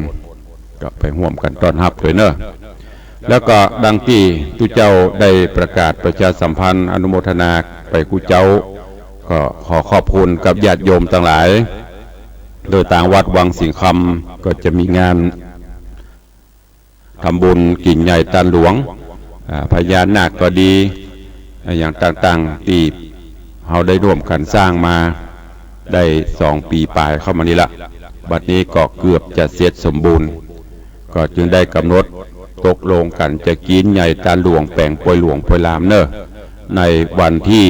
ก็ไปฮ่วมกั๋นต้อนฮับตวยเน่อ แล้วก็ดังตี้ตุ๊เจ้าได้ประกาศประชาสัมพันธ์อนุโมทนาไปกู้เจ้า ก็ขอขอบคุณกับญาติโยมตังหลาย โดยตางวัดวังสิงห์คำก็จะมีงาน ทำบุญกิ๋นใหญ่ตานหลวง อ่า พญานาคก็ดี อ่า อย่างต่างๆ ตี้เฮาได้ร่วมกั๋นสร้างมาได้สองปี๋ป๋ายเข้ามานี่ละ บัดนี้ก็เกือบจะเสร็จสมบูรณ์ ก็จึงได้กำหนดตกลงกั๋นจะกิ๋นใหญ่ตานหลวงแป๋งปวยหลวงปวยหลามเน่อ ในวันตี้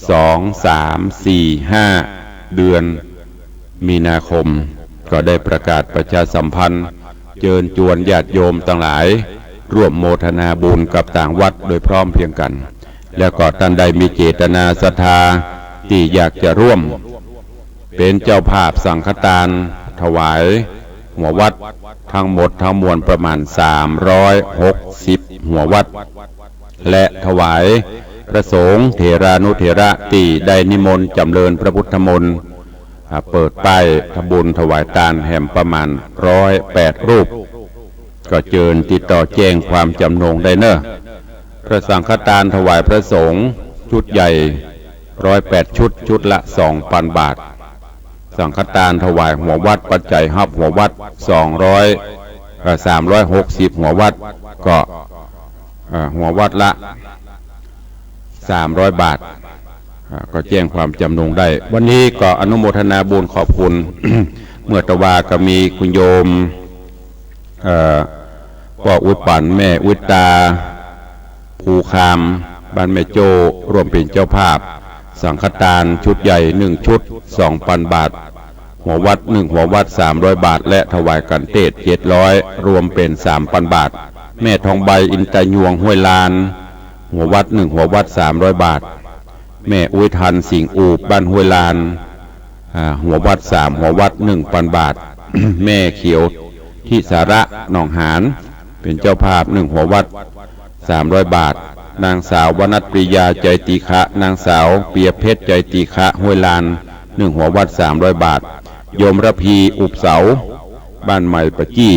สอง สาม สี่ ห้า เดือน มีนาคม ก็ได้ประกาศประชาสัมพันธ์ เจิญจวนญาติโยมตังหลาย ร่วมโมทนาบุญกับตางวัดโดยพร้อมเพรียงกั๋น แล้วก็ต้านใดมีเจตนาศรัทธาตี้อยากจะร่วมเป๋นเจ้าภาพสังฆทานถวายหัววัด ตึงหมดตึงมวลประมาณสามร้อยหกสิบหัววัด และถวายพระสงฆ์เถรานุเถระตี้ได้นิมนต์จ๋ำเริญพระพุทธมนต์ อ่า เปิดป้ายทำบุญถวายตานแหมประมาณร้อยแปดรูป ก็เจิญติดต่อแจ้งความจ๋ำนงได้เน่อ พระสังฆทานถวายพระสงฆ์ชุดใหญ่ร้อยแปดชุด ชุดละสองปันบาท สังฆทานถวายหัววัด ปัจจัยฮับหัววัดสองร้อย เอ่อ สามร้อยหกสิบหัววัด ก็ เอ่อ หัววัดละสามร้อยบาท อ่า ก็แจ้งความจ๋ำนงได้ วันนี้ก็อนุโมทนาบุญขอบคุณ เมื่อตะวาก็มีคุณโยม เอ่อ ป้ออุ๊ยปั๋น แม่อุ๊ยตา ภูคาม บ้านแม่โจ้ ร่วมเป๋นเจ้าภาพ สังฆทานชุดใหญ่หนึ่งชุด สองปันบาท หัววัดหนึ่งหัววัด สามร้อยบาท และถวายกัณฑ์เตศน์ เจ็ดร้อย รวมเป๋นสามปันบาท แม่ทองใบ อินตายวง ห้วยลาน หัววัดหนึ่งหัววัด สามร้อยบาท แม่อุ๊ยทัน สิงห์อูบ บ้านห้วยลาน อ่า หัววัดสามหัววัด หนึ่งปันบาท แม่เขียว ทิสาระ หนองหาน เป๋นเจ้าภาพหนึ่งหัววัด สามร้อยบาท นางสาววนัสปริยา ใจตีฆะ นางสาวเปียเพชร ใจตีฆะ ห้วยลาน หนึ่งหัววัด สามร้อยบาท โยมระพี อุบเสา บ้านใหม่ปะจี้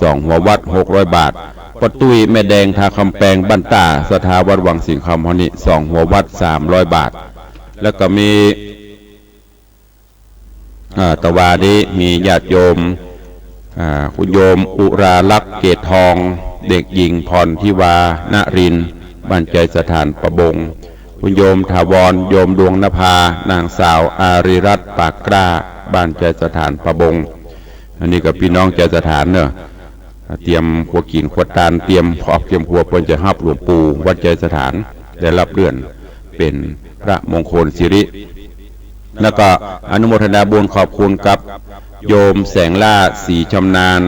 สองหัววัด หกร้อยบาท ป้อตุ้ย แม่แดง ท่าคำแปง บ้านต้า ศรัทธาวัดวังสิงห์คำเฮานี่ สองหัววัด สามร้อยบาท แล้วก็มี อ่า ตะวานี้มีญาติโยม อ่า คุณโยมอุราลักษณ์ เกตทอง เด็กหญิงพรทิวา นรินทร์ บ้านใจสถานประบง คุณโยมถาวร โยมดวงนภา นางสาวอารีรัตน์ ปากกล้า บ้านใจสถานประบง อันนี้ก็ปี้น้องใจสถานเน่อ เตรียมครัวกิ๋นครัวตาน เตรียมครอบเตรียมครัว เปิ้นจะฮับหลวงปู่วัดใจสถาน ได้ฮับเลื่อนเป๋นพระมงคลสิริ แล้วก็อนุโมทนาบุญขอบคุณกับโยมแสงล่า ศรีชำนาญ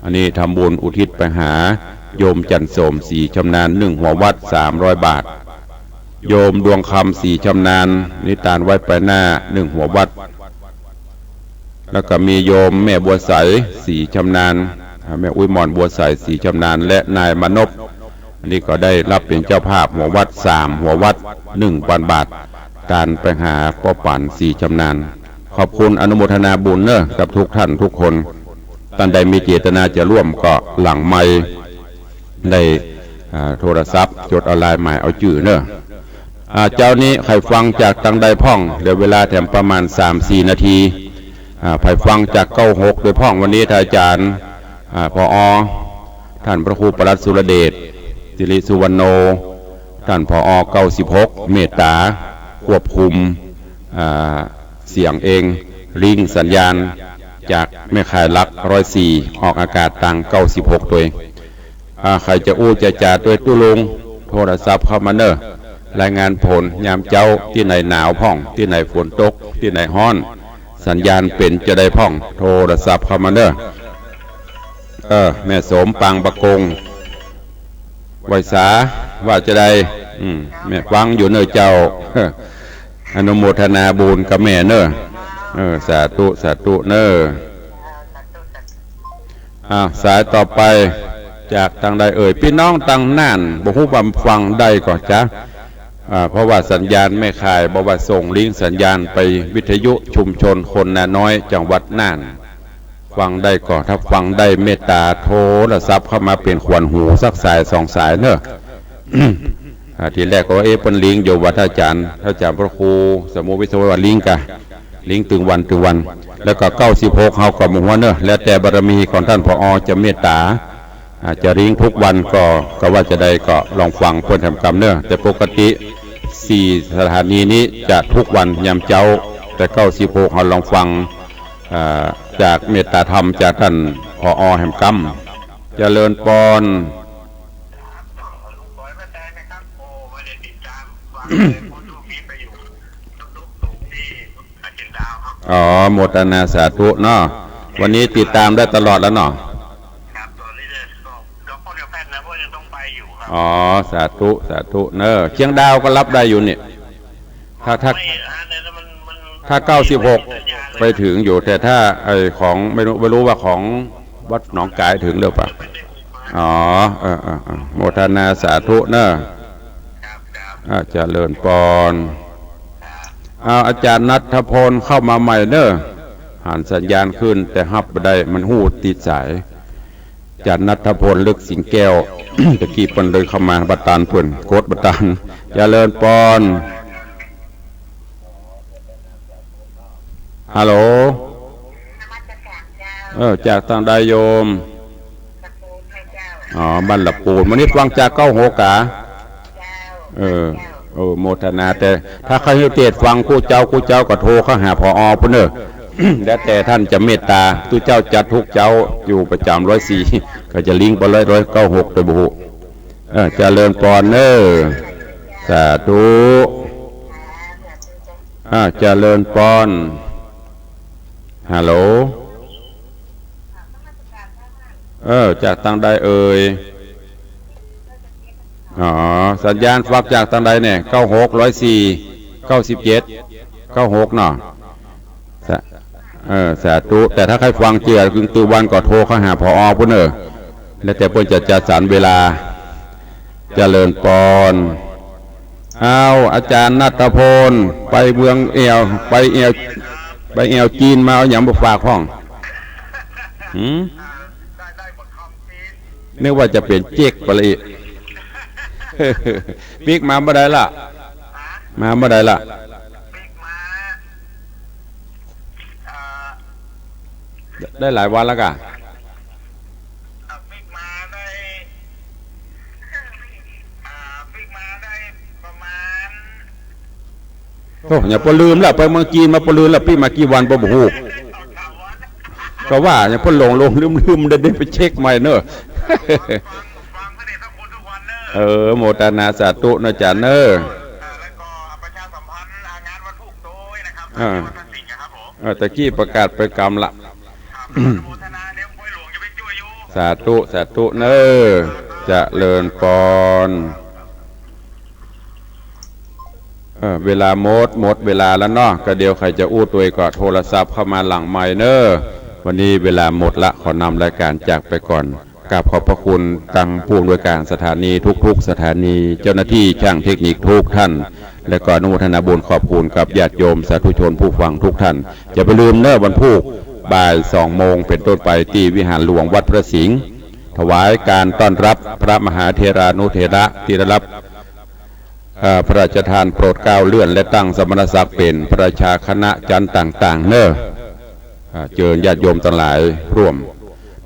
อันนี้ทำบุญอุทิศไปหาโยมจันทร์โสม ศรีชำนาญ หนึ่งหัววัด สามร้อยบาท โยมดวงคำ ศรีชำนาญ นี่ตานไว้ไปหน้า หนึ่งหัววัด แล้วก็มีโยมแม่บัวใส ศรีชำนาญ อ่า แม่อุ๊ยหม่อน บัวใส ศรีชำนาญ และนายมานพ อันนี้ก็ได้ฮับเป๋นเจ้าภาพหัววัด สามหัววัด หนึ่งปันบาท ตานไปหาป้อปั๋น ศรีชำนาญ ขอบคุณอนุโมทนาบุญเน่อ กับทุกท่านทุกคน ต้านใดมีเจตนาจะร่วมก็หลังไมค์ ได้ อ่า โทรศัพท์ จดเอาลายหมายเอาจื้อเน่อ อ่า เจ๊านี้ใผฟังจากตางใดพ่อง เหลือเวลาแถมประมาณสามสี่นาที อ่า ใผฟังจากเก้าหกโดยพ่อง วันนี้ท่านอาจารย์ อ่า ผอ ท่านพระครูปลัดสุรเดช สิริสุวรรณโณ ท่านผอ เก้าสิบหก เมตตาควบคุม อ่า เสียงเอง ลิงก์สัญญาณ จากแม่ข่ายหลักร้อยสี่ ออกอากาศตางเก้าสิบหกตวย อ่า ใผจะอู้จะจ๋าตวยตุ๊ลุง โทรศัพท์เข้ามาเน่อ รายงานผลยามเจ๊า ตี้ไหนหนาวพ่อง ตี้ไหนฝนตก ตี้ไหนฮ้อน สัญญาณเป๋นจาใดพ่อง โทรศัพท์เข้ามาเน่อ เออ แม่โสมปางปะกง ไหว้สา ว่าจาใด อืม แม่ฟังอยู่เน่อเจ้า อนุโมทนาบุญกับแม่เน่อ เออ สาธุ สาธุเน่อ อ่า สายต่อไป จากตางใดเอ่ย ปี้น้องตางน่าน บ่ฮู้ว่าฟังได้ก่อจ๊ะ อ่า เพราะว่าสัญญาณแม่ข่ายบอกว่าส่งลิงก์สัญญาณไปวิทยุชุมชนคนนาน้อย จังหวัดน่าน ฟังได้ก่อ ถ้าฟังได้เมตตาโทรศัพท์เข้ามาเป๋นขวัญหูสักสายสองสายเนาะ อ่า ทีแรกก็ว่า เอ๊ะ เปิ้นลิงก์อยู่ ว่าถ้าอาจ๋ารย์ ถ้าอาจ๋ารย์พระครูสมุทรวิศวะว่าลิงก์กะ ลิงก์ตึงวันตึงวัน แล้วก็เก้าสิบหกเฮาก็บ่ฮู้เนาะ แล้วแต่บารมีของต้าน ผอ จะเมตตา อ่า จะลิงก์ทุกวันก็ ก็ว่าจะใดก็ลองฟังเปิ้นแหมกำเนาะ แต่ปกติสี่สถานีนี้จะทุกวันยามเจ๊า แต่เก้าสิบหกเฮาลองฟัง อ่า จากเมตตาธรรมจากต้าน ผอ แหมกำ เจริญปอน อ๋อ โมทนาสาธุเนาะ วันนี้ติดตามได้ตลอดแล้วเนาะ ครับ ตอนนี้ก็ ก็ค่อนข้างแน่นนะ เพราะยังต้องไปอยู่ครับ อ๋อ สาธุ สาธุเนาะ เชียงดาวก็รับได้อยู่นี่ ถ้า ถ้า ไม่ อันนั้นมัน มัน ถ้าเก้าสิบหก สัญญาณเลย ไปถึงอยู่ แต่ถ้าไอ้ของไม่รู้ ไม่รู้ว่าของวัดหนองก๋ายถึงหรือเปล่า อ๋อ เออ เออ เออ โมทนาสาธุเนาะ ครับ ครับ อ่า เจริญปอน ครับ เอา อาจ๋ารย์ณัฐพลเข้ามาใหม่เนาะ หันสัญญาณขึ้น แต่ฮับบ่ได้ มันฮู้ติดสาย อาจ๋ารย์ณัฐพล ฤๅษีแก้ว ตะกี้เปิ้นเดินเข้ามา บ่ตานเปิ้น กดบ่ตาน เจริญปอน ฮัลโหล นมัสการเจ้า เออ จากตางใดโยม ละปูนไหมเจ้า อ๋อ บ้านละปูน มื้อนี้ฟังจากเก้าหกกา เจ้า เออ เจ้า โอ้ โมทนา แต่ถ้าใค่เตศน์ฟังกู้เจ๊ากู้เจ๊าก็โทรเข้าหา ผอ ปู้นเนาะ แล้วแต่ต้านจะเมตตา ตุ๊เจ้าจัดทุกเจ๊าอยู่ประจ๋ำ ร้อยสี่ ก็จะลิงก์ไปเลย ร้อยเก้าหก โดยบ่ฮู้ เออ เจริญปอนเนาะ สาธุ อ่า เจริญปอน ฮัลโหล เออ จากตางใดเอ่ย อ๋อ สัญญาณฟังจากตางใดเนี่ย เก้าหก ร้อยสี่ เก้าสิบเจ็ด เก้าหก เนาะ สา เออ สาธุ แต่ถ้าใค่ฟังเจื้อตึงวันก็โทรเข้าหา ผอ ปู้นเนาะ แล้วแต่เปิ้นจะจัดสรรเวลา เจริญปอน อ้าว อาจ๋ารย์ณัฐพล ไปเมืองแอ่ว ไปแอ่ว ไปแอ่วจีนมา เอาหยังมาฝากพ่อง หืม นึกว่าจะเป๋นเจ๊กไปละอี้ ปิ๊กมาเมื่อใดล่ะ มาเมื่อใดล่ะ ปิ๊กมา เอ่อ ได้หลายวันแล้วก่ะ เอ่อ ปิ๊กมาได้ เอ่อ ปิ๊กมาได้ประมาณ โอ้ ยังปะลืมแล้ว ไปเมืองจีนมาปะลืมแล้ว ปิ๊กมากี่วันปะบ่ฮู้ ก็ว่ายังปะหลงหลงลืมลืม ได้ ได้ไปเช็คใหม่เนาะ ฟัง ฟังพระเดชพระคุณทุกวันเนาะ เออ โมทนาสาธุนะอาจ๋ารย์เนาะ เอ่อ แล้วก็ประชาสัมพันธ์งานวัตถุด้วยนะครับ อ่า ที่วัดพระสิงห์นะครับผม เออ ตะกี้ประกาศไปกำละ ครับ อนุโมทนาเด้อ ห้วยหลวงจะไปจ้วยอยู่ สาธุ สาธุเนาะ เจริญปอน เออ เวลาหมด หมดเวลาแล้วเนาะ ก็เดี๋ยวใผจะอู้ตวยก็โทรศัพท์เข้ามาหลังไมค์เนาะ วันนี้เวลาหมดละ ขอนำรายการจากไปก่อน กราบขอบพระคุณตังผู้อำนวยการสถานีทุกๆสถานี เจ้าหน้าที่ช่างเทคนิคทุกท่าน และก็อนุโมทนาบุญขอบคุณกับญาติโยมสาธุชนผู้ฟังทุกท่าน อย่าไปลืมเนาะ วันพุธบ่ายสองโมงเป็นต้นไปตี้วิหารหลวงวัดพระสิงห์ ถวายการต้อนรับพระมหาเถรานุเถระตี้ได้รับ เอ่อ พระราชทานโปรดเกล้าเลื่อนและตั้งสมณศักดิ์เป๋นพระราชาคณะจันทร์ต่างๆ เนาะ อ่า เจิญญาติโยมตังหลายร่วม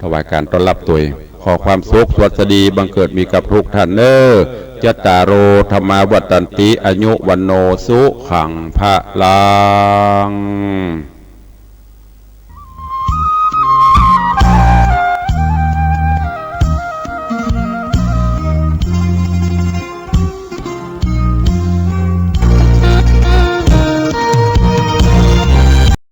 ถวายการต้อนรับตวย ขอความสุขสวัสดีบังเกิดมีกับทุกท่านเนาะ จัตตาโร ธัมมา วัฑฒันติ อายุ วัณโณ สุขัง พลัง